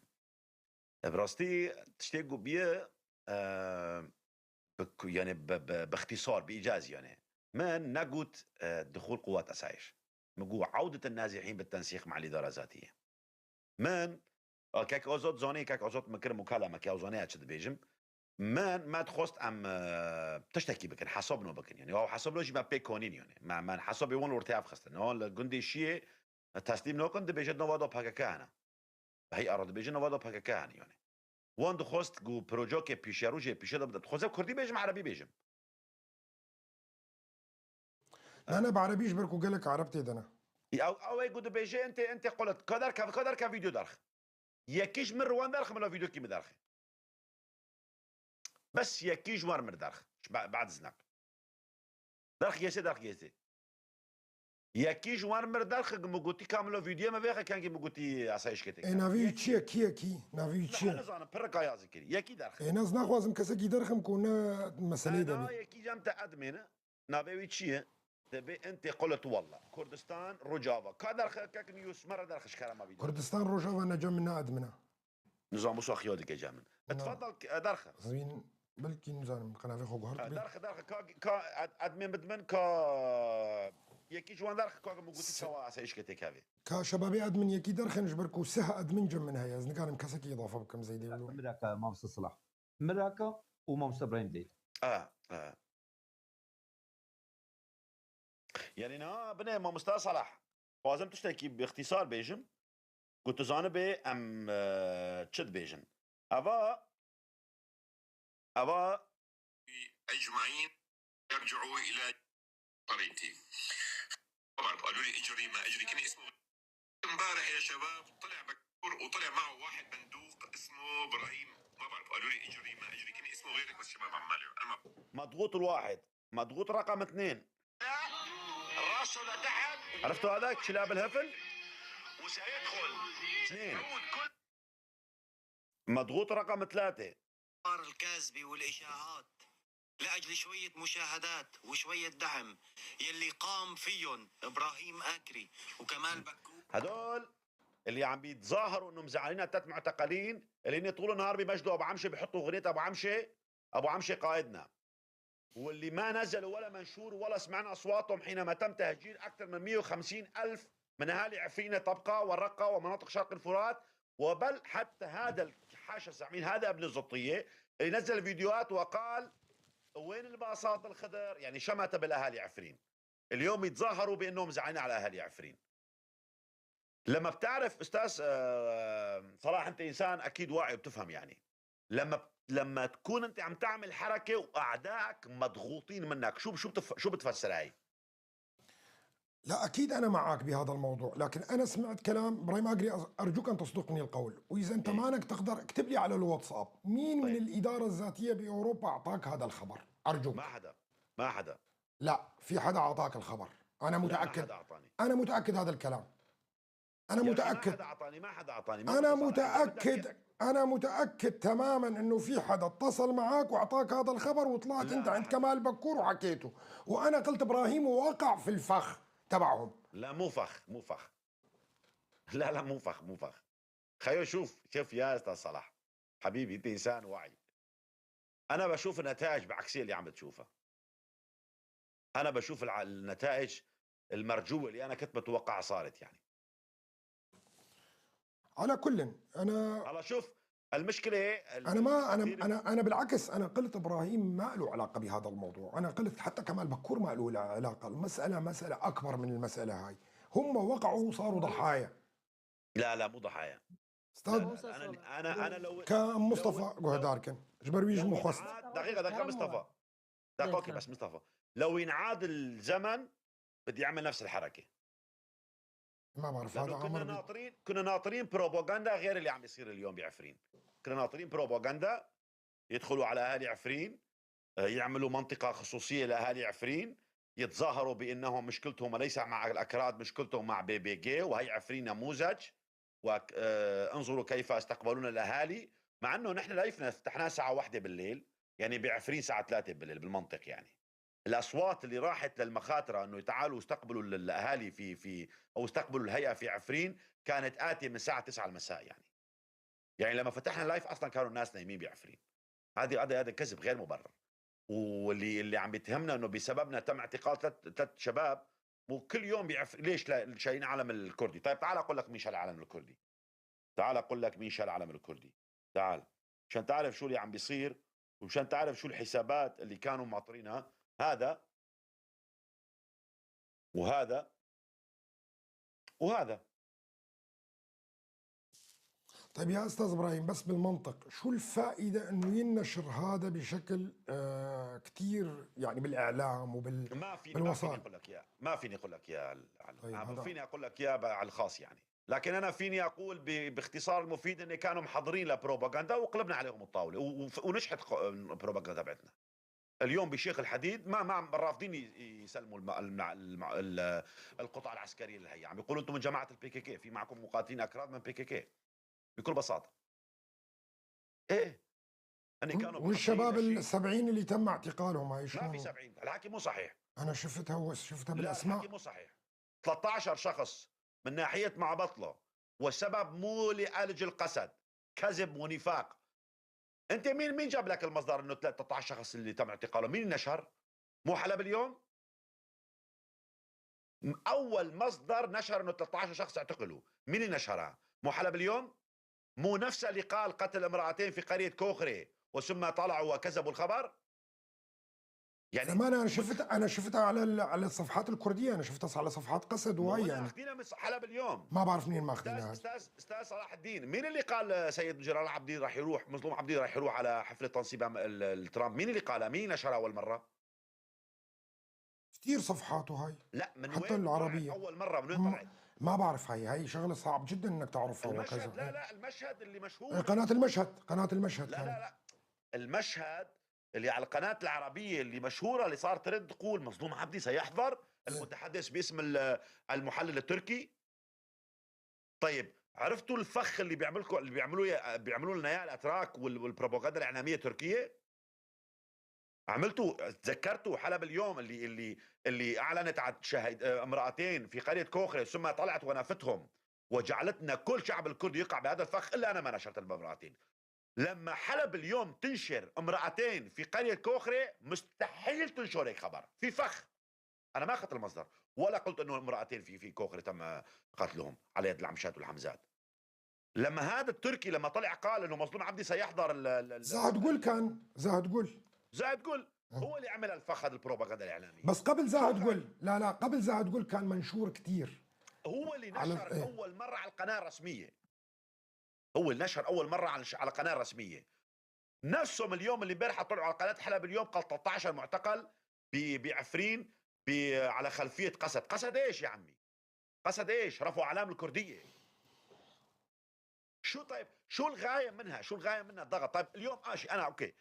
براستی تشتي بيه يعني باختصار بإيجاز يعني ما نقول دخول قوات أسايش مقو عودة النازحين بالتنسيق مع الإدارة الذاتية. من كاك أوزوت زوني كاك أوزوت مكر مكالمة كي أوزوني أتشد بيجم من ما تخصت أم تشتكي بكن حسب نو بكن يعني أو حسب لوجي ما بيكونين يعني ما من حسب يوان ورتاف خستن هون الجندي شيء تسليم نوكن دبيجد نوادو بحكاكانا هي أراد بيجن نوادو بحكاكانا يعني وان دخواست گو پروژه که پیش روژه پیش داد خود کردی بیجم عربی بیجم. انا بعربيش بركو قالك عربتي دنا. او او يقول بيجي انت قلت كدر كدر كفيديو درخ يكيش من روان درخ من فيديو كي مدرخ بس يكيش وار من درخ بعد زنك درخ يسي درخ يسي يكيش وار من درخ مغوتي كاملو فيديو ما بيخ كان مغوتي عسايش كتك. اي نافي تشي كي كي نافي تشي انا زانا بركا يا ذكري يكي درخ. اي ناس ناخوازم كسكي درخم كنا مسألة ده. يكي جام ادمن نافي تشي تبي انت قلت والله كردستان روجافا كدرخ كاك نيوز مره درخ شكرا فيديو. كردستان روجافا نجم منا ادمنا نظام وسخ يودك يا جامن. تفضل درخ زين بلكي نزانم قناه خو غهرت درخ درخ كا كا ادمن بدمن كا يكي جوان درخ كا موجود سوا عسايش كتكافي كا شبابي ادمن يكي درخ نجبركو سه ادمن جم منها يا زنكارم كسكي اضافه بكم زي دي مراكا مامستا صلاح مراكا ومامستا ابراهيم ديت. اه يعني نا بني ما مستوى صلاح لازم تشتكي باختصار بيجم قلت زانبي ام تشد بيجم افا افا اجمعين يرجعوا الى طريقتي. طبعا قالوا لي اجري ما اجري كان اسمه امبارح يا شباب طلع بكور وطلع معه واحد بندوق اسمه ابراهيم ما بعرف قالوا لي اجري ما اجري كان اسمه غيرك بس شباب عمال مضغوط الواحد مضغوط رقم 2 راسه لتحت. عرفتوا هذاك شلاب الهفل؟ وسيدخل 2 مضغوط رقم 3 الكاذبة والإشاعات لأجل شوية مشاهدات وشوية دعم يلي قام فيهم إبراهيم أكري وكمال بكو. هدول اللي عم بيتظاهروا انهم زعلانين 3 معتقلين اللي هن طول النهار بمجدوا ابو عمشه بيحطوا اغنية ابو عمشه ابو عمشه قائدنا، واللي ما نزلوا ولا منشور ولا سمعنا اصواتهم حينما تم تهجير اكثر من 150 ألف من اهالي عفرين طبقه والرقه ومناطق شرق الفرات، وبل حتى هذا حاشا سامعين هذا ابن الزطيه اللي نزل فيديوهات وقال وين الباصات الخضر، يعني شمت بالاهالي عفرين. اليوم يتظاهروا بانهم زعلانين على اهالي عفرين. لما بتعرف استاذ صلاح انت انسان اكيد واعي وبتفهم، يعني لما تكون انت عم تعمل حركه واعدائك مضغوطين منك شو شو بتفسر هاي؟ لا اكيد انا معك بهذا الموضوع، لكن انا سمعت كلام ابراهيم اجري، ارجوك ان تصدقني القول، واذا انت إيه؟ مانك تقدر اكتب لي على الواتساب مين من طيب. الادارة الذاتية باوروبا اعطاك هذا الخبر، ارجوك. ما حدا، ما حدا. لا، في حدا اعطاك الخبر، انا لا، ما متاكد. حدا اعطاني. انا متاكد هذا الكلام، انا يا أخي، ما متاكد. حدا اعطاني، ما حدا اعطاني، ما انا اتصل علي. إذا بدك متاكد، انا متاكد تماما انه في حدا اتصل معك واعطاك هذا الخبر وطلعت لا، انت ما عند حدا. كمال بكور وحكيته، وانا قلت ابراهيم وقع في الفخ تبعهم. لا، مو فخ، مو فخ، لا لا، مو فخ، مو فخ. خيو شوف شوف يا استاذ صلاح حبيبي، انت انسان واعي. انا بشوف النتائج بعكسيه اللي عم بتشوفها. انا بشوف النتائج المرجوة اللي انا كنت متوقعها صارت يعني. على كل انا هلا شوف المشكلة انا ما انا كثير- انا بالعكس، انا قلت ابراهيم ما له علاقة بهذا الموضوع، انا قلت حتى كمال بكور ما له علاقة، المسالة مسالة اكبر من المسالة هاي، هم وقعوا وصاروا ضحايا. لا لا، مو ضحايا. استاذ لا لا، انا لو كمصطفى لو- جهداركن جبرويج لو مخست دقيقة دقيقة مصطفى، دقيقة، okay بس مصطفى، لو ينعاد الزمن بدي اعمل نفس الحركة. ما بعرف، لانه هذا كنا امر ناطرين، كنا ناطرين بروباغندا غير اللي عم يصير اليوم بعفرين. كنا ناطرين بروباغندا يدخلوا على اهالي عفرين، يعملوا منطقة خصوصية لاهالي عفرين، يتظاهروا بانهم مشكلتهم ليس مع الاكراد، مشكلتهم مع بي بي جي، وهي عفرين نموذج، وانظروا كيف استقبلونا الاهالي، مع انه نحن live نا فتحناه الساعة 1 بالليل، يعني بعفرين الساعة 3 بالليل بالمنطق. يعني الاصوات اللي راحت للمخاطره انه تعالوا استقبلوا الاهالي في او استقبلوا الهيئة في عفرين كانت اتيه من الساعة 9 المساء. يعني لما فتحنا live اصلا كانوا الناس نايمين بعفرين. هذا كذب غير مبرر، واللي عم بيتهمنا انه بسببنا تم اعتقال ثلاث شباب وكل يوم بعفرين. ليش شايلين علم الكردي؟ طيب تعال اقول لك مين شال العلم الكردي، تعال اقول لك مين شال العلم الكردي، تعال عشان تعرف شو اللي عم بيصير ومشان تعرف شو الحسابات اللي كانوا معطرينها. هذا وهذا وهذا. طيب يا استاذ ابراهيم، بس بالمنطق شو الفائدة انه ينشر هذا بشكل كثير يعني بالاعلام وبال ما فيني بالوسائل؟ ما فيني اقول لك اياه، ما فيني اقول لك اياه. طيب ما فيني اقول لك اياه على الخاص يعني، لكن انا فيني اقول باختصار المفيد ان كانوا محضرين لبروباغندا وقلبنا عليهم الطاولة ونجحت البروباغندا تبعتنا. اليوم بشيخ الحديد ما رافضين يسلموا القطع العسكرية للهيئة، عم يقولوا انتم من جماعة ال PKK، في معكم مقاتلين اكراد من PKK بكل بساطة. ايه هن كانوا والشباب ال70 اللي تم اعتقالهم هاي شو؟ ما في 70، الحكي مو صحيح. انا شفتها شفتها بالاسماء. الحكي مو صحيح. 13 شخص من ناحية مع بطلة، والسبب مو لألج القسد، كذب ونفاق. انت مين جاب لك المصدر انه 13 شخص اللي تم اعتقالهم؟ مين نشر؟ مو حلب اليوم؟ اول مصدر نشر انه 13 شخص اعتقلوا، مين اللي نشرها؟ مو حلب اليوم؟ مو نفس اللي قال قتل امرأتين في قرية كوخري وثم طلعوا وكذبوا الخبر؟ يعني زمان انا شفتها على الصفحات الكردية، انا شفتها على صفحات قسد وهي يعني ماخذينها من حلب اليوم. ما بعرف منين ماخذينها. استاذ صلاح الدين، مين اللي قال سيد جلال عبدين راح يروح، مظلوم عبدين راح يروح على حفلة تنصيب الترامب؟ مين اللي قالها؟ مين نشرها اول مرة؟ كثير صفحاته هاي. لا من حتى وين العربية اول مرة من وين طلعت؟ ما بعرف، هاي شغله صعب جدا انك تعرفها وكذا. لا لا، المشهد اللي مشهور قناة المشهد، قناة المشهد. لا لا لا، المشهد اللي على القناة العربية اللي مشهورة اللي صار ترند تقول مظلوم عبدي سيحضر، المتحدث باسم المحلل التركي. طيب عرفتوا الفخ اللي بيعملكم، اللي بيعملوا لنا اياه الاتراك والبروباغندا الاعلامية التركية؟ عملتوا، تذكرتوا حلب اليوم اللي اعلنت عن شهيد امرأتين في قرية كوخري ثم طلعت ونافتهم وجعلتنا كل شعب الكردي يقع بهذا الفخ، الا انا ما نشرت الامرأتين. لما حلب اليوم تنشر امرأتين في قرية كوخري مستحيل تنشر هيك خبر، في فخ. انا ما اخذت المصدر ولا قلت انه امرأتين في كوخري تم قتلهم على يد العمشات والحمزات. لما هذا التركي لما طلع قال انه مظلوم عبدي سيحضر زاهد قول، كان زاهد قول، زاهد قول هو اللي عمل الفخ هذا البروباغندا الاعلامية. بس قبل زاهد قول، لا لا، قبل زاهد قول كان منشور كثير. هو اللي نشر اول مرة على القناة الرسمية. هو اللي نشر اول مرة على القناة الرسمية. نفسهم اليوم اللي امبارح طلعوا على قناة حلب اليوم قال 13 معتقل بعفرين على خلفية قسد. قسد ايش يا عمي؟ قسد ايش؟ رفعوا اعلام الكردية. شو طيب شو الغاية منها؟ شو الغاية منها الضغط؟ طيب اليوم ماشي انا okay،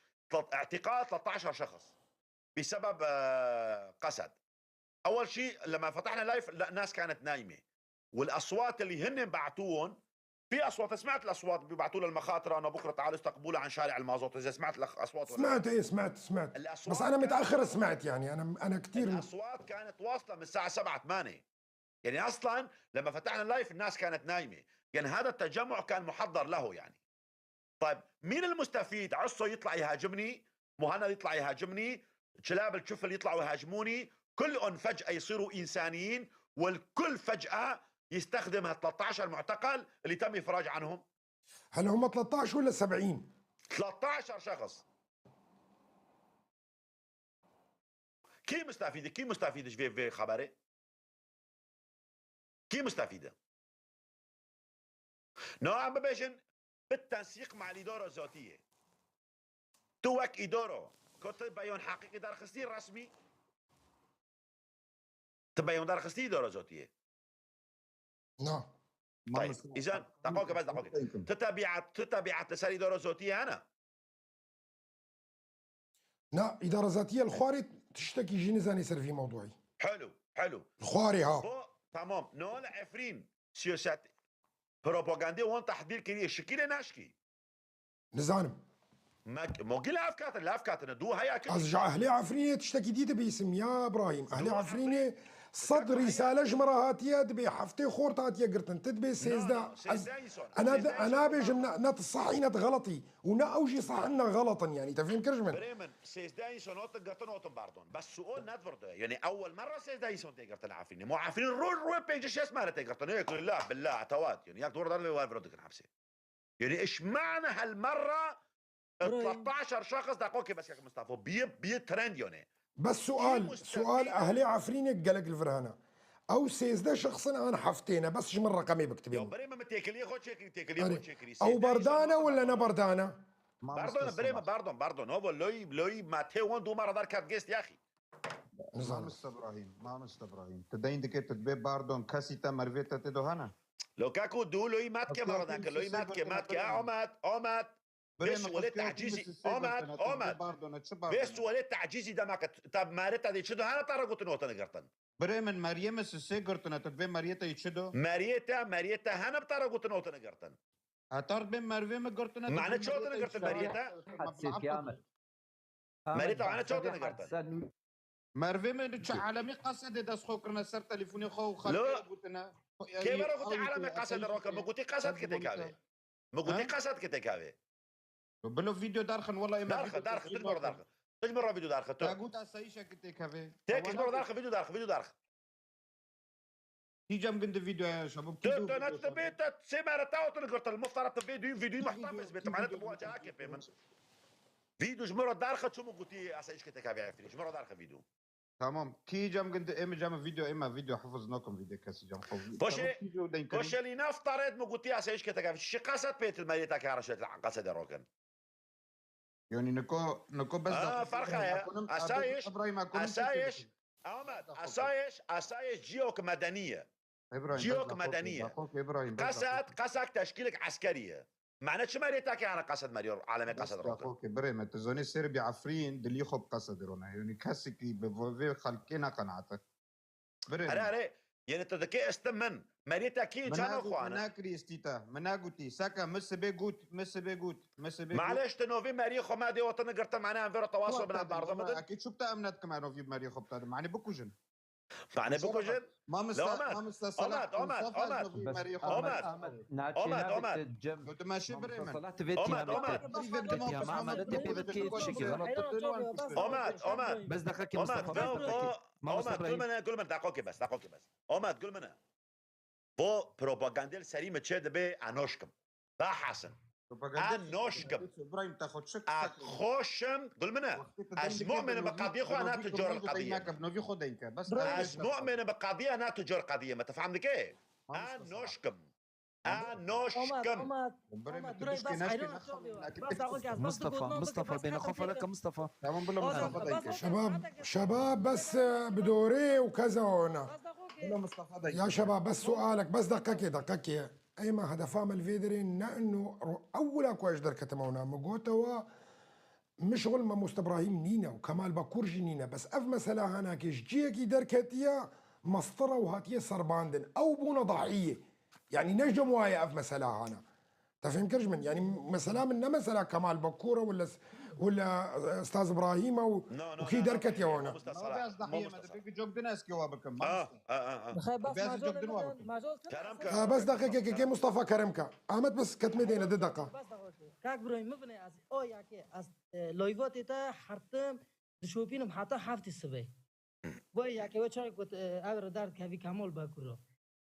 اعتقال 13 شخص بسبب قسد. اول شيء لما فتحنا live الناس كانت نايمة، والاصوات اللي هن بعتوهم في اصوات، سمعت الاصوات بيبعتوا للمخاطره انه بكره تعالوا استقبلونا عن شارع المازوت، اذا سمعت الاصوات ولا سمعت ايه، سمعت، بس انا متاخر سمعت، يعني انا كثير الاصوات كانت واصله من الساعة 7 8، يعني اصلا لما فتحنا ال live الناس كانت نايمة، يعني هذا التجمع كان محضر له يعني. طيب مين المستفيد؟ عصو يطلع يهاجمني، مهند يطلع يهاجمني، كلاب الشفل يطلعوا يهاجموني، كلهم فجأة يصيروا إنسانيين، والكل فجأة يستخدم هال 13 معتقل اللي تم إفراج عنهم. هل هم 13 ولا 70؟ 13 شخص. كي مستفيدة؟ كي مستفيدة في خبري؟ كي مستفيدة؟ نوعا ما بيجن بالتنسيق مع الإدارة الذاتية. توك إدارة كنت بيان حقيقي دار خستي رسمي، تبين دار خستي إدارة ذاتية. نعم. طيب إذا دقيقة بس دقيقة، تتبعت لسار إدارة ذاتية أنا. لا إدارة ذاتية الخواري تشتكي جينيزاني يصير في موضوعي. حلو حلو. الخواري ها. تمام. نول عفرين سياسات بروباغندا وان تحضير كريه شكيلة ناشكي. نزانم. ما موجي لا افكاتنا دو هيا كل ازجع اهلي عفرينه تشتكي ديت باسم يا ابراهيم، اهلي عفرينه صد رسالة جمرة هاتيا دبي حفتي خورت هاتيا قرتن تدبي سيزدا. انا بيجم نت صحي نت غلطي ونا اوجي صح لنا غلطا، يعني تفهم كرجمن بريمن سيزدا سنوت قرتن اوتن باردون، بس سؤال نت برده يعني اول مرة سيزدا سون تيقرتن عفرينه مو عفرين رول رول بيج شو اسمها تيقرتن هيك لا بالله عتوات، يعني ياك دور دار اللي حبسه، يعني ايش معنى هالمرة 13 شخص دقوكي بس يا مصطفى بي ترند يعني. بس سؤال اهلي عفرين قلق الفرهانه او سيزده شخص انا حفتينا بس شو من رقمي بكتبين او بردانه ولا انا بردانه؟ بردانه بريمه باردون هو لوي ما تيوان دو مرة دار كات جيست يا اخي. ما مست ابراهيم، ما مست ابراهيم تدين دكت تبي باردون كاسيتا مرفيتا تدوهنا لو كاكو دو لوي مات كي مرة ذاك لوي مات كي عمات بس وليت تعجيزي عماد بس وليت تعجيزي ده ما طب ماريتا دي شدو انا ترى قلت نوتن قرتن بريمن مريم سي قرتن تبي ماريتا يشدو ماريتا هنا بترى قلت نوتن قرتن اتار بين مريم قرتن معنى شو قرتن ماريتا ماريتا معنى شو قرتن مريم عالمي قصد داس خو كرنا سر تليفوني خو خلي قلتنا كيف قلت عالمي قصد الرقم قلت قصد كتكابي ما قلت قصد كتكابي بلو فيديو دارخن والله ما دارخن تجمر دارخن تجمر فيديو دارخن تاغوت اسايشا كتكابي تجمر دارخن فيديو دارخن فيديو دارخن تي جام قند فيديو يا شباب تو تبيت سيمارة تاو تنقرت المفترض فيديو محتفظ بيت معناته مواجهة كيف من فيديو جمرة دارخن شو قلتي اسايش كتكابي عفري جمرة دارخن فيديو تمام كي جام قند ام جام فيديو اما فيديو حفظناكم فيديو كاسي جام خو بوشي اللي نفترض ما قلتي اسايش كتكابي شي قصد بيت المريتا كارشت قصد روكن يعني نكو بس فرقه اسايش اسايش عماد اسايش جيوك مدنية جيوك مدنية قصد تشكيلك عسكرية معناته شو مريتك على قصد مريو على ما قصد روكن اوكي بريم تزوني سير بعفرين دلي خب قصد رونا يعني كاسكي بفي خلقنا قناعتك بريم اري يعني تذكي استمن مريتا كي كانوا اخوانا مناكري استيتا مناغوتي ساكا مسبي جوت مسبي جوت مسبي معلش تنوفي مري خو ما دي وطن قرت معناها فيرو تواصل من بعض اكيد شو بتأمنت كمان في مري خو بتاع معني بكوجن معني بكوجن ما مست ما مست عماد عماد عماد عماد عماد عماد ماشي بريمن عماد عماد عماد عماد بس دخلك عماد عماد كل من كل من دقوكي بس دقوكي بس عماد كل من بو بروباغاندا السليمة تشد بي انوشكم با حسن انوشكم ابراهيم تاخذ شك اخوشم قول منا از مؤمن بقضيه خو انا تجار القضية بس از مؤمن بقضيه انا تجار قضية ما تفهمني كيف انوشكم انوشكم عمر بري عمر ما براي تبشكي بس نشكي حيران نخم بس أقولك بس مصطفى تقول مصطفى بس بين حتى خوف لك تيك. مصطفى تمام بلا أوزن، مصطفى بس دايكي شباب شباب بس بدوري وكذا هنا. بس أقولك بلا مصطفى دايكي. يا شباب بس سؤالك بس دقيقة دقيقة. اي ما هدفام الفيدري انه اولا كواش دركة مونا مقوتوا مشغل ما مست ابراهيم نينا وكمال باكورجي نينا، بس اف مثلا هنا كيش جيكي دركتيا مسطرة وهاتية سرباندن او بونا ضحية، يعني نجم وايا اف مثلا هنا. تفهم كرش من يعني مثلا من مثلا كمال بكورة ولا استاذ ابراهيم نو نو وكي دركت يا هنا. مو ما صلاح بيز مو ضحية ما مصطفى. تبيك جوك دناسكي وابكم. اه اه اه اه خي بس بيعزف معجول جوك دنوا بكم. معجول كرمك. بس دقيقة كي مصطفى كرمكا احمد بس كتمدينة دي دقة. بس دقيقة كاك بروي مبني از او ياكي از لايفات تا حرتم دشوبينم حتى حفتي الصبح وای یکی و چای گفت ابر درد کوی کمال بکورو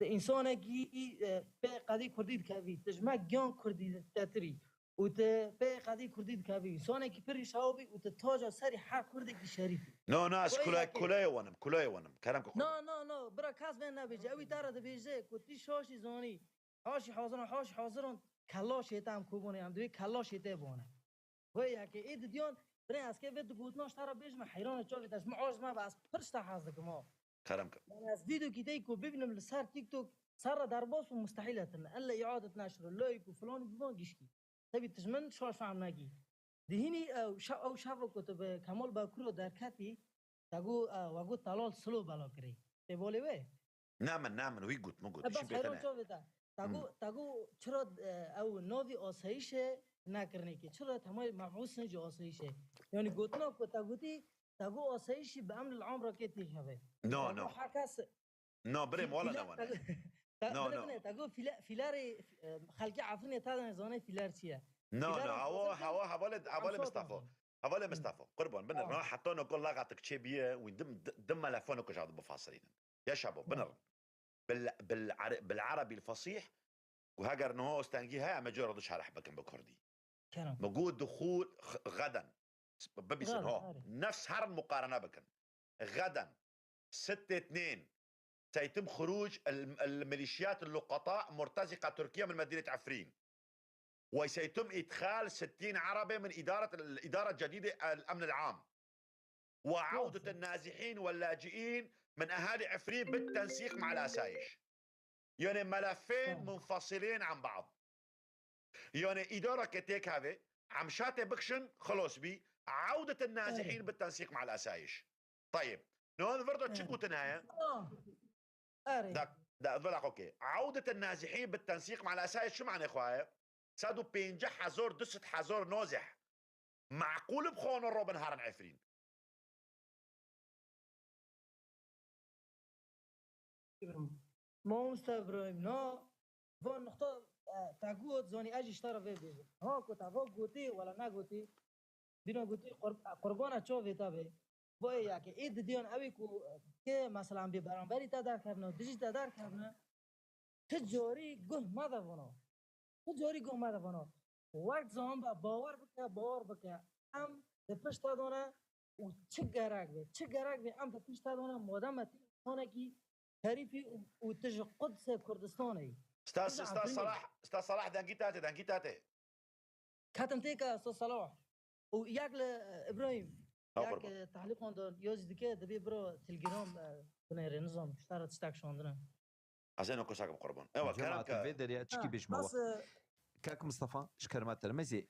انسان کی به قدی کردی کوی تجمع گیان کردی تتری و ت به قدی کردی کوی انسان کی پری شاوبی و ت تاج سری هر کردی کی شریفی. نو ناس وای كلاي ياكي. كلاي ونم كلاي ونم كلامك نه نه نه برا کس به نبیجه اوی داره دبیجه گفتی شاشی زانی حاشی حاضران حاشی حاضران کلا شیطه هم کوبونه هم دوی کلا شیطه بونه وای یکی اید دیان برای از که ود گوتناش ترا بیش حیران چاوی دست معاش ما بس پرش تا حاضر ما. كلامك. يعني از فيديو كي كو ببنم لسر تيك توك سر درباس ومستحيل الا اعاده نشر لايك وفلان وفلان گشکی تبي تجمن شاش فهم نگی دهینی او شا او شاو كتب کمال باکرو در کتی تگو وگو تلال سلو بلا کری ته وی. نعم نعم وي قلت مو قلت بس شو حیران بيتنا چاوی تا تگو تگو چرا او ناوی آسایش نکرنه که چرا تمام مبعوث نجی آسایشه یعنی گوتنا کو تگوتی تگو آسایشی به امن العام را که تیخوه نو نو حکس نو بريم ولا نو نو، نو. تگو فیلر خلقی عفرین تا زانه فیلر چیه؟ نو نو فيلر هو حاضر هو حوالي حوالي عم مصطفى صوتهم. حوالي مصطفى قربان بنر آه. حطونا كل لغتك تشي ويدم دم ملفونك وجاد بفاصلين يا شباب بنر بالعربي الفصيح وهاجر نهو استنجي هاي مجرد دوش شرح بكم بكردي كلام موجود دخول غدا ببيسن غدا، هو غدا. نفس هر المقارنة بكن غدا 6-2 سيتم خروج الميليشيات اللقطاء مرتزقة تركيا من مدينة عفرين، وسيتم إدخال 60 عربة من الإدارة الجديدة الأمن العام، وعودة النازحين واللاجئين من أهالي عفرين بالتنسيق مع الأسايش. يعني ملفين منفصلين عن بعض. يعني إدارة كتيك هذا عم شاتي بكشن خلص بي عودة النازحين بالتنسيق مع الأسايش. طيب نون برضه تشكو تنايا اري دا بلاك اوكي عودة النازحين بالتنسيق مع الأسايش شو معنى اخويا؟ سادو بينجح حزور دست حزور نازح معقول بخون الروبن هارن عفرين. ما مستبرم نا فون نقطة تاقوت زوني اجي اشترى في بيجي ها كنت افوق قوتي ولا نا قوتي دينا قوتي قربانة تشوفي تابي بوي ياكي ايد ديون اوي كو كي مثلا بي برانبري تا در كرنا ديجي تا در كرنا تجاري گه ما دونا تجاري گه ما دونا وقت زمان با باور بکه باور بکه ام دپشت دانه و چه گرگ بی چه گرگ بی ام دپشت دانه مادام تانه کی شریفی و تج قدس کردستانی. استاذ استاذ صلاح استاذ صلاح دانجي تاتي دانجي تاتي كاتم تيكا استاذ صلاح وياك ابراهيم ياك تعليق عند يوز دكه دبي برو تليجرام بنيري نظام اشترى تشتاك شوندنا عشان كوساك بقربان ايوه جماعة كلامك الفيدر يا تشكي بيش بس كاك مصطفى شكر ما ترمزي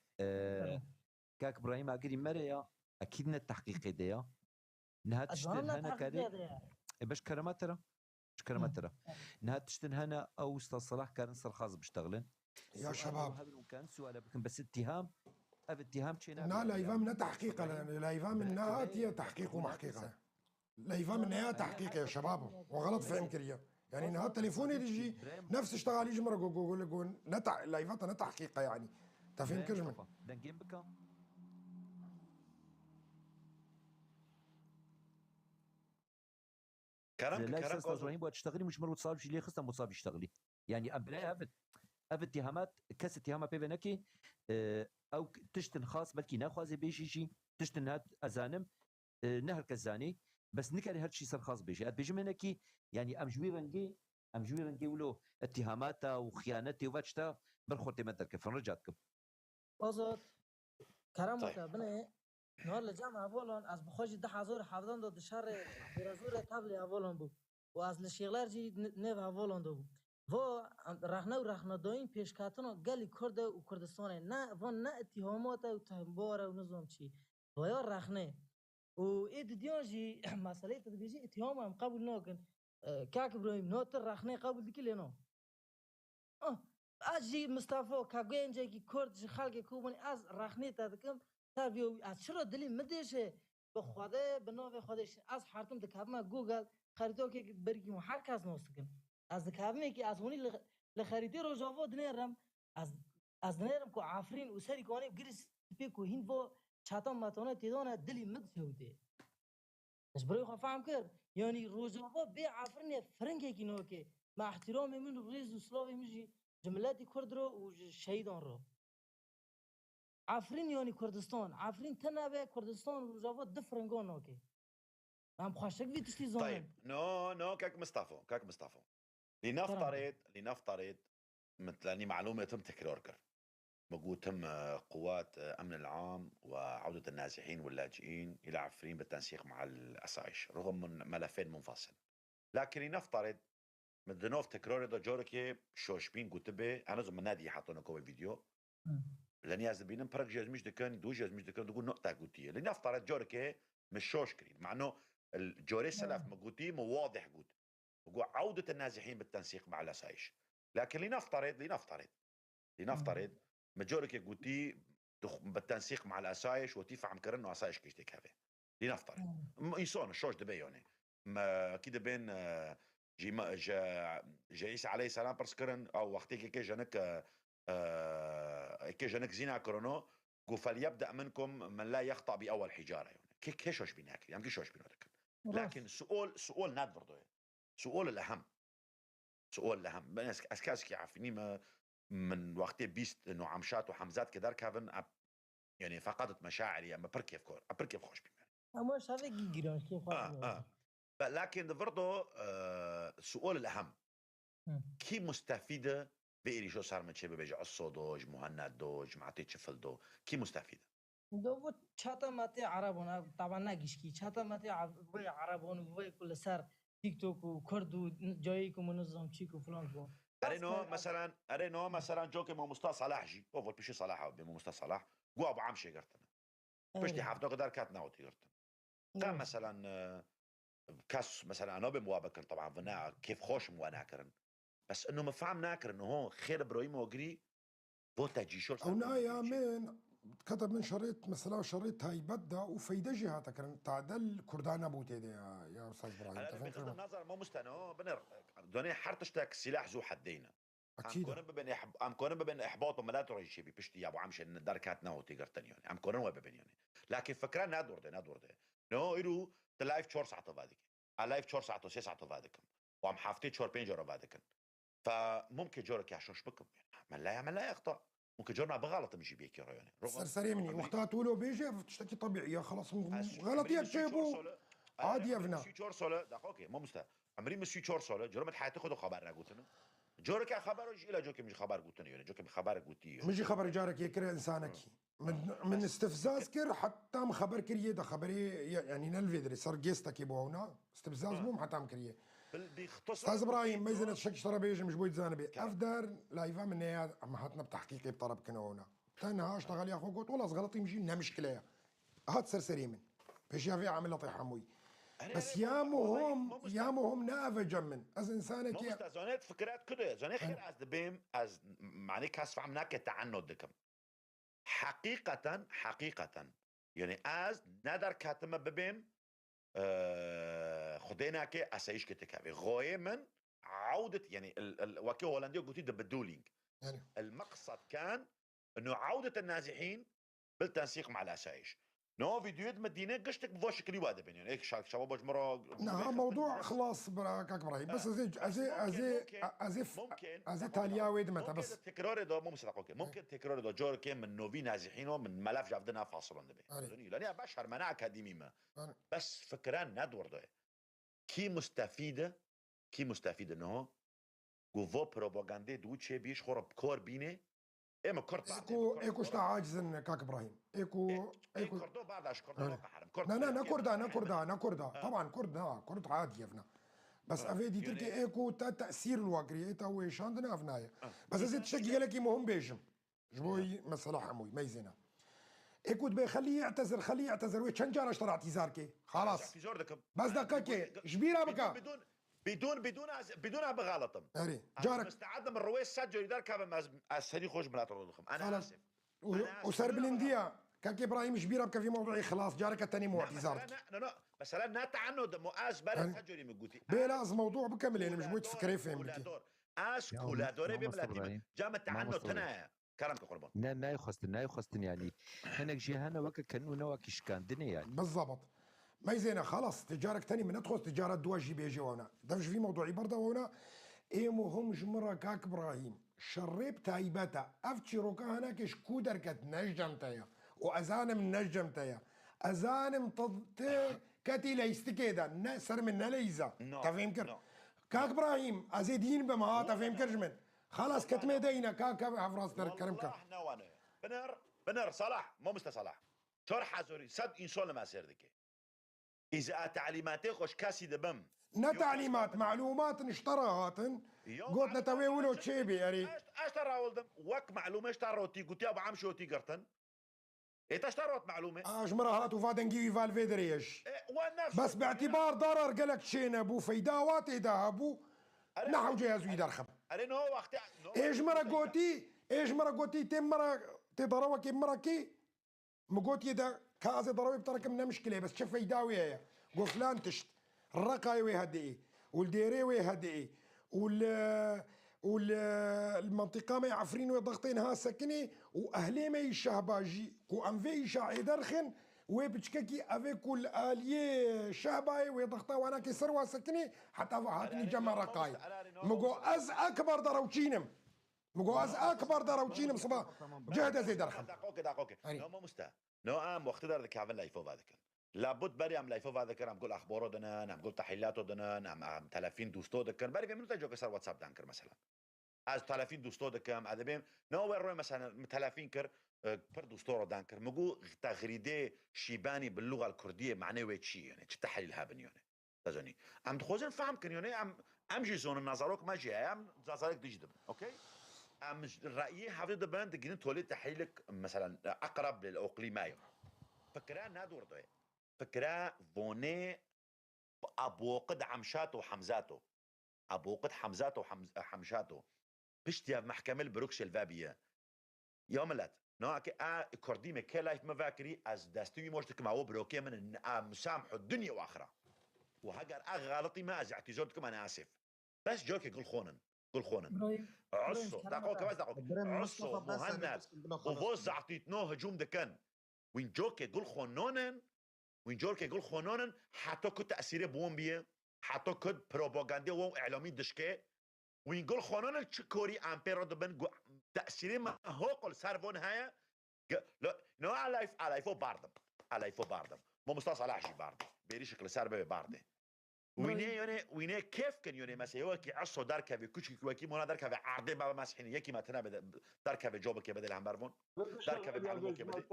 كاك ابراهيم اقري مريا اكيد التحقيق ديا نها تشتن هنا كاري باش كرامات ترى باش كرامات ترى نها تشتن هنا او استاذ صلاح كان صار خاص بيشتغلن يا شباب كان سؤال بكم بس اتهام اف اتهام لا لا يفهم من تحقيق لا يفهم منها هي تحقيق ومحقيقة لا يفهم منها تحقيق يا شباب وغلط فهم كريا يعني انها تليفوني يجي نفس اشتغل يجي مرة جوجل يقول لا يفهم تحقيقة يعني تفهم كرجمن دنجيم بك كلامك لا كلامك استاذ ابراهيم وقت تشتغلي مش مرة تصاب ليه خصنا مصاب يشتغلي يعني ام اف اتهامات كاس اتهامات بيفنكي او تشتن خاص بلكي ناخذ بيشي شي تشتن هات ازانم نهر كزاني بس نكري هاد شي صار خاص بيجي بيجي منكي يعني ام جوي رنجي Em ji wî rengê wilo اتهامata û xiyanetê û veçta ber xortê me derkefin ricatkim. Azad kerem طيب bike binê niha li cem hevalan ez bi xwe jî 2017 de di şerê Dêrazorê tevlî hevalan bûm û ez li Şêxler jî nêv hevalan de bûm. Va rexne û rexnedayîn pêşketina gelî Kurd e û Kurdistanê ne van ne îtîhamat e û tehmbar e û nizam çi. Vaya rexne û ê didiyan jî meseleyê tu dibêjî îtîham em qebûl nakin. Kak İbrahim niha tu rexneyê qebûl dikî lê na. Ez jî Mistefa ka gencekî Kurd ji xelkê Kobanê ez rexnê te dikim teviya wî ez çira dilê min dêşe bi Xwedê bi navê Xwedê ez hertim dikevime Google xerîtokê birgî û her kes nas dikin. Ez dikevimê kî ez hûnî li xerîtê Rojava dinêrim ez ez dinêrim ku Efrîn û serî kanê girî spê ku hîn va çeta metane têdane dilê min dişewitê. Ez birayê xwe fehm kir yanî Rojava bê Efrînê firingekî nake. Me ihtiramê min û rêz û silavê min jî ji miletê Kurd re û ji şehîdan re. Efrîn yanî Kurdistan. Efrîn tune be Kurdistan û Rojava du firingan nake. Em xweşik vî tiştî zanin. طيب no no كاك مصطفى كاك مصطفى Kerem لنفترض لنفترض مثل معلومة تم تكرار كر موجود تم قوات امن العام وعوده النازحين واللاجئين الى عفرين بالتنسيق مع الاسايش رغم من ملفين منفصل لكن لنفترض من دنوف تكرار دا جوركي شوشبين قلت انا زمان نادي حاطونه كوي فيديو لاني از بينم برك جاز مش دكان دو جاز مش دكان تقول نقطة قوتية لنفترض جوركي مش شوش كرين مع انه الجوري سلف مقوتي مو واضح قوت وقو عودة النازحين بالتنسيق مع الاسايش لكن لنفترض لنفترض لنفترض مجورك قوتي بالتنسيق مع الاسايش وتيفا عم كرنو اسايش كيشتك هذا لنفترض انسان شوش دبي يعني ما اكيد بين جي ما جا جا عيسى عليه السلام برسكرن او وقتي كي جانك كي جانك زينا كورونو قو فليبدا منكم من لا يخطا باول حجارة يعني كي كيشوش بيناك يعني كيشوش بيناك لكن سؤال سؤال نادر برضو سؤال الاهم سؤال الاهم اسكاسكي عارفيني ما من وقت بيست انه عمشات وحمزات كدار كافن يعني فقدت مشاعري اما بركيف كور بركيف خوش بي اما شافي جيران كيف اه اه لكن برضه السؤال الاهم كي مستفيدة بإلي شو صار من شبه بيجي عصو دوج مهند دوج معطي شفل دو كي مستفيدة؟ دو چاتا ماتي عربون طبعا ناقش چاتا ماتي عربون وي كل سر تيك توك وكرد وجايكم منظم تشيك وفلان فلان ارينو مثلا ارينو مثلا جوكي مو مصطفى صلاح جي اوفر بشي صلاح بمو مصطفى صلاح قوا ابو عمشي قرتنا بشتي حافظ قدر كات ناوتي قرتنا كان مثلا كاس مثلا انا بموابكر طبعا فنا كيف خوش مو ناكرن بس انه مفهم ناكر انه هون خير ابراهيم وجري بوتا جي شو او نا يا من كتب من شريط مثلا شريط هاي بدا وفيدا جهاتك تعدل كردانا بوتي يا استاذ ابراهيم بغض النظر ما مستنى بنر دوني حرتشتك سلاح ذو حدين اكيد ام كونن ام كونن ببن احباط وملات رجي بشتي يا ابو عمش ان دركات ناو تيجرتن يعني ام كونن وببن يعني لكن فكرة نادور ده نادور ده نو يرو تلايف تشور ساعته فادك لايف تشور ساعته سي ساعته فادك وعم حافتي تشور بينجر فادك فممكن جورك يعشوش بكم يعني من لا يعمل لا يخطأ ممكن جورنا بغلط مش بيك يعني سرسري مني وقتها تقولوا بيجي تشتكي طبيعية خلاص غلط يا تجيبوا عادي يا فنا اوكي مو مست عمري مسيو تشور جرمت حياتي خذوا خبر قلت جورك خبر الى جوك مش خبر قلت يعني جوك خبر قلت مش خبر جارك يكره انسانك من استفزاز كر حتى مخبر كريه ده خبري يعني نلفيدري صار جيستك يبونا استفزاز مو حتى مكريه استاذ ابراهيم ميزنة شك ترى بيجي مش بويت زانبي افدر لايفا من ما حطنا بتحقيقي بطرب كنونا تنها اشتغل يا اخو قلت والله غلطي مجي لنا مشكلة هات سرسري من باش يا في عامل لطيح حموي بس يا مهم يا مهم نافا جمن از انسانك يا زونات فكرات كده زونات خير از دبيم از معني كاس فعمناك تعنت دكم حقيقة حقيقة يعني از ندر كاتمة ببيم خدينا كي اسايش كتكابي غاية من عودة يعني وكي هولندي قلت ده بدولينج يعني المقصد كان انه عودة النازحين بالتنسيق مع الاسايش نو فيديوهات مدينة قشتك بفوش كلي وادا بين يعني هيك شباب مرة نعم موضوع خلاص كاك ابراهيم بس ازي ازي ازي ازي ممكن ازي تاليا ويد متى بس تكرار ده مو مصدق اوكي ممكن تكرار ده جور كان من نوفي نازحين من ملف جافدنا فاصل نبي لاني بشر منع اكاديمي ما بس فكران ندور ده كي مستفيدة كي مستفيدة انه گو بروباغاندا دو چه بيش خورب كور بينه اما كرد بعد ايكو ايكو شتا عاجز كاك ابراهيم ايكو ايكو كردو بعد اش كردو حرم كرد لا لا كردا نا كردا نا كردا طبعا كرد نا كرد عادي يفنا بس افيدي تركي ايكو تا تاثير الواقري تا هو شاندنا افنايا بس اذا تشكي لك مهم بيجم جبوي مسألة حموي ما يزينا ايكو تبي خليه يعتذر خليه يعتذر وي چنجار اشترى اعتذاركي خلاص بس دقيقة جبيرة بك بدون بدون بدون بدون بغلطم اري جارك مستعد من رويس سجل يدار كاب اسري خوش بلا تردخم انا اسف وسر بلندية كاك ابراهيم جبيرة بك في موضوعي خلاص جارك الثاني مو اعتذارك لا لا مثلا نا تعند مؤاز بلا سجل مجوتي بلا موضوع بكمل يعني مش بويت فكري فهم اس كولادوري بملاتي جام التعنت تنا كرمك قربان نا نا يخصتن نا يخصتن يعني هناك جهانا وكا كانوا نواكي شكاندني يعني بالضبط ما يزينا خلاص تجارك تاني من ندخل تجارة دواجي بيجي وانا دفش في موضوعي برضه وانا ايه مهم جمرة كاك ابراهيم شريب تايبتا افتشي روكا هناك شكو دركت نجم تايا وازانم نجم تايا ازانم كاتي ليستكيدا سر من ليزا تفهم كر كاك ابراهيم ازيدين بما تفهم كرجمن خلاص كتمي دينا كاك افراس كرمك بنر بنر صلاح مو مست صلاح شرح حزوري صد انسان ما سيردك إذا تعليماتي خوش كاسي دبم نا تعليمات معلومات نشتراهاتن قلت نتوي ولو تشيبي اري اشترى ولدم وك معلومة اشترى تي قلت يا ابو عمشو تي قرتن إيه اشترت معلومة اجمرها هات وفادنجي فالفيدريش بس باعتبار ضرر قالك شين ابو فيداوات اذا ابو نحو جهاز يدرخم ايش مرة قوتي ايش مرة قوتي تم مرة تضروا كي مرة كي مقوتي دا كازي ضروي بترك من مشكلة بس شوف فيداوي هي قفلان تشت الرقاي ويهدئي والديري ويهدئي وال والمنطقة ما عفرين وضغطينها سكني وأهلي ما يشهباجي وأنفي شاعي درخن وبتشككي افيك الالية شهباي وضغطا وانا كسروا سكني حتى هاتني جمع رقاي مقو از اكبر دروتشينم مقو از اكبر دروتشينم صبا جهد زي درخن دقوقي نو ما مستا نو ام وقت در كافن لايفو هذاك لابد بري ام لايفو هذاك عم قول اخباره دنا عم قول تحليلاته دنا عم تلافين دوستو دكن بري من تجو كسر واتساب دانكر مثلا از تلافين دوستو دكم ادبين نو وين مثلا تلافين كر بر دوستو دانكر مقو تغريده شيباني باللغة الكردية معناه ويتشي يعني تحليل هابن يعني تزوني ام تخوزن فهم كن يعني ام جي زون نظرك ما جي ام نظرك ديجدب اوكي ام رايي حافظ دبان دقين تولي تحليلك مثلا اقرب للاقليميه فكرة نادور دوي فكرة فوني ابو قد عمشاتو وحمزاتو ابو قد حمزاتو وحمشاتو بشتي محكمة بروكسل فابيه يوم ملت نوعك ا كرديمه كي لايف ما فاكري از دستوي مشتك مع بروكي من مسامحة الدنيا واخره وهجر اغلطي ما از اعتذرتكم انا اسف بس جوكي قول خونن قول خونن عصو دقوك بس دقوك عصو مهند وفوز عطيتنو هجوم دكان وين جوكي قول خونونن وين جوكي قول خونونن حتى كنت تاثير بوم بيه حتى كنت بروباغندا و اعلامي دشكي وين قول خونونن تشكوري امبيرو دبن تاثير ما هو قول سرفون هيا لا نو على على باردم على باردم مو مستوى صلاح شي باردم بيري شكل سر باردة وينه يعني وينه كيف كان يعني مثلا هو كي عصو دارك في كوشك وكي مونا دارك في عرض بابا مسحين يكي ما تنا دارك في جوبك بدل هم برفون دارك في معلومك بدل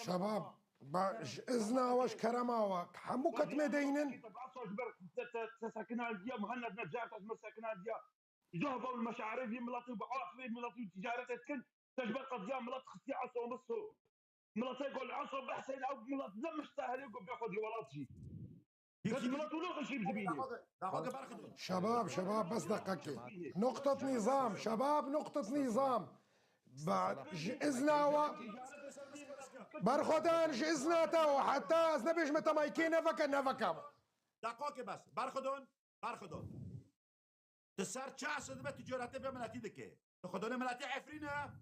شباب اذنا واش كرماوا حمو كتمه دينن جهبوا المشاعر في ملاطي بعاصري ملاطي تجارة تكن تجبر قضية ملاط خصي عصو نصو ملاطي يقول عصو بحسين او ملاط مش ساهل يقول بياخذ ولاطي شباب شباب بس دقيقة نقطة نظام شباب نقطة نظام بعد إذنا و برخدان إذنا تو حتى أزنا بيش متى مايكي نفكا نفكا دقيقة بس برخدون برخدون تسار چه به تجارت به ملتی دکه خدانه ملتی عفرینه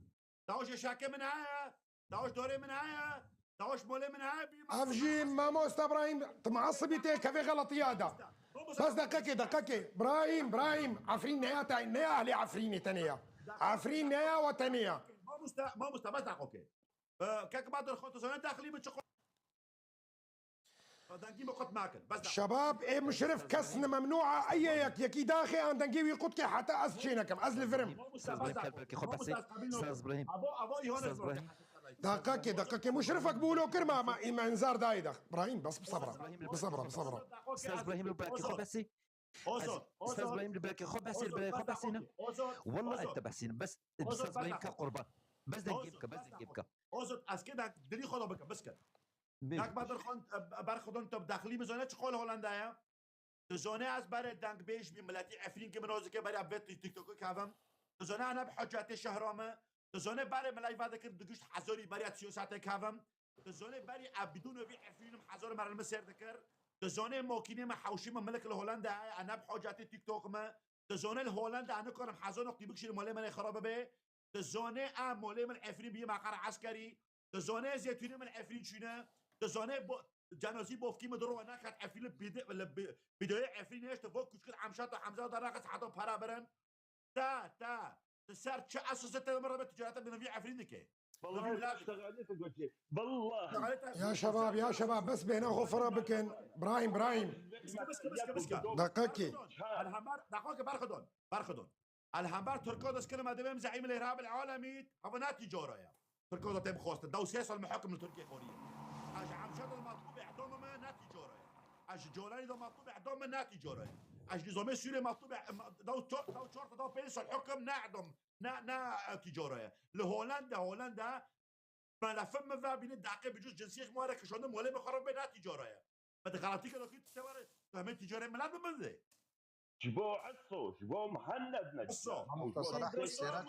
داوش شاکه من هایا داوش دوره من هایا داوش موله من هایا افجي ماموست ابراهيم معصبي تيك في غلط يادا بس دقيقة دقيقة ابراهيم ابراهيم عفرين نيا نيا اهلي عفرين تانية عفرين نيا وتانية ماموستا بس دقيقة كاك بعد الخطوة داخلي بتشق دنگي مقط ماكن بس دعوة. شباب ايه مشرف كسن ممنوعة اي يك يكي داخل ان دنجي ويقطك حتى از شينكم از الفرم. استاذ ابراهيم كلبك خو بس استاذ ابراهيم ابو ابو استاذ ابراهيم. دقيقة دقيقة مشرفك بولو كرمة ما انذار دايدخ ابراهيم، بس بصبرة بصبرة بصبرة. استاذ ابراهيم البراكي خو بس، استاذ ابراهيم البراكي خو بس، خو بس والله انت بس بس استاذ ابراهيم كقربان بس دنجيبك بس دنجيبك. اوزت از كده دري خدا بك بس كده دنگ بدر خون برخودن تب داخلی مزانه چه قول هولندا یا تزانه از برای دنگ بیش بی ملتی عفرین که منازه که برای ابت تیک توک کافم، تزانه انا بحجات شهرامه، تزانه برای ملای وعده کرد دگشت حزاری برای سیاست کافم، تزانه برای بدون في عفرین حزار مر المسير ذكر، تزانه ماكينه ما حوشي ما ملك الهولندا انا بحجات تيك توك ما تزانه الهولندا انا كان حزار نقطي بكشي مالي من خرابه به، تزانه ام مالي من عفرین بی مقر عسكري، تزانه زيتونه من عفرین شونه، تزانه با جنازی بافکی مدرو نکرد عفرین بداية عفرین ايش تفوق كشكل عمشات وحمزة دراقص حتى برا برن تا تا تسار تش اساس تمر بتجارات من في عفرين كي. والله اشتغلت قلت بالله. يا شباب يا شباب بس بين غفرة بكن ابراهيم ابراهيم دقيقة. الهمبر دقيقة برخدون برخدون الهمبر تركودس كلمة دبم زعيم الإرهاب العالمي هو ناتي جورا تركودس تم خوست دو سياسة المحاكم التركية خورية اج عمشاد المطلوب اعدام ما ناتي جورا اج جولاني دو مطلوب اعدام ما ناتي جورا اج نظام سوري مطلوب دو دو شرطة دو بيس الحكم نعدم نا نا تجارة لهولندا هولندا ملف ما بين الدعقة بجوز جنسية مارك شلون مولي بخرب بين تجارة ما غلطي كده كنت تسوي فهمت تجارة ملعب بمزه جبو عصو جبو مهند نجم. عصو.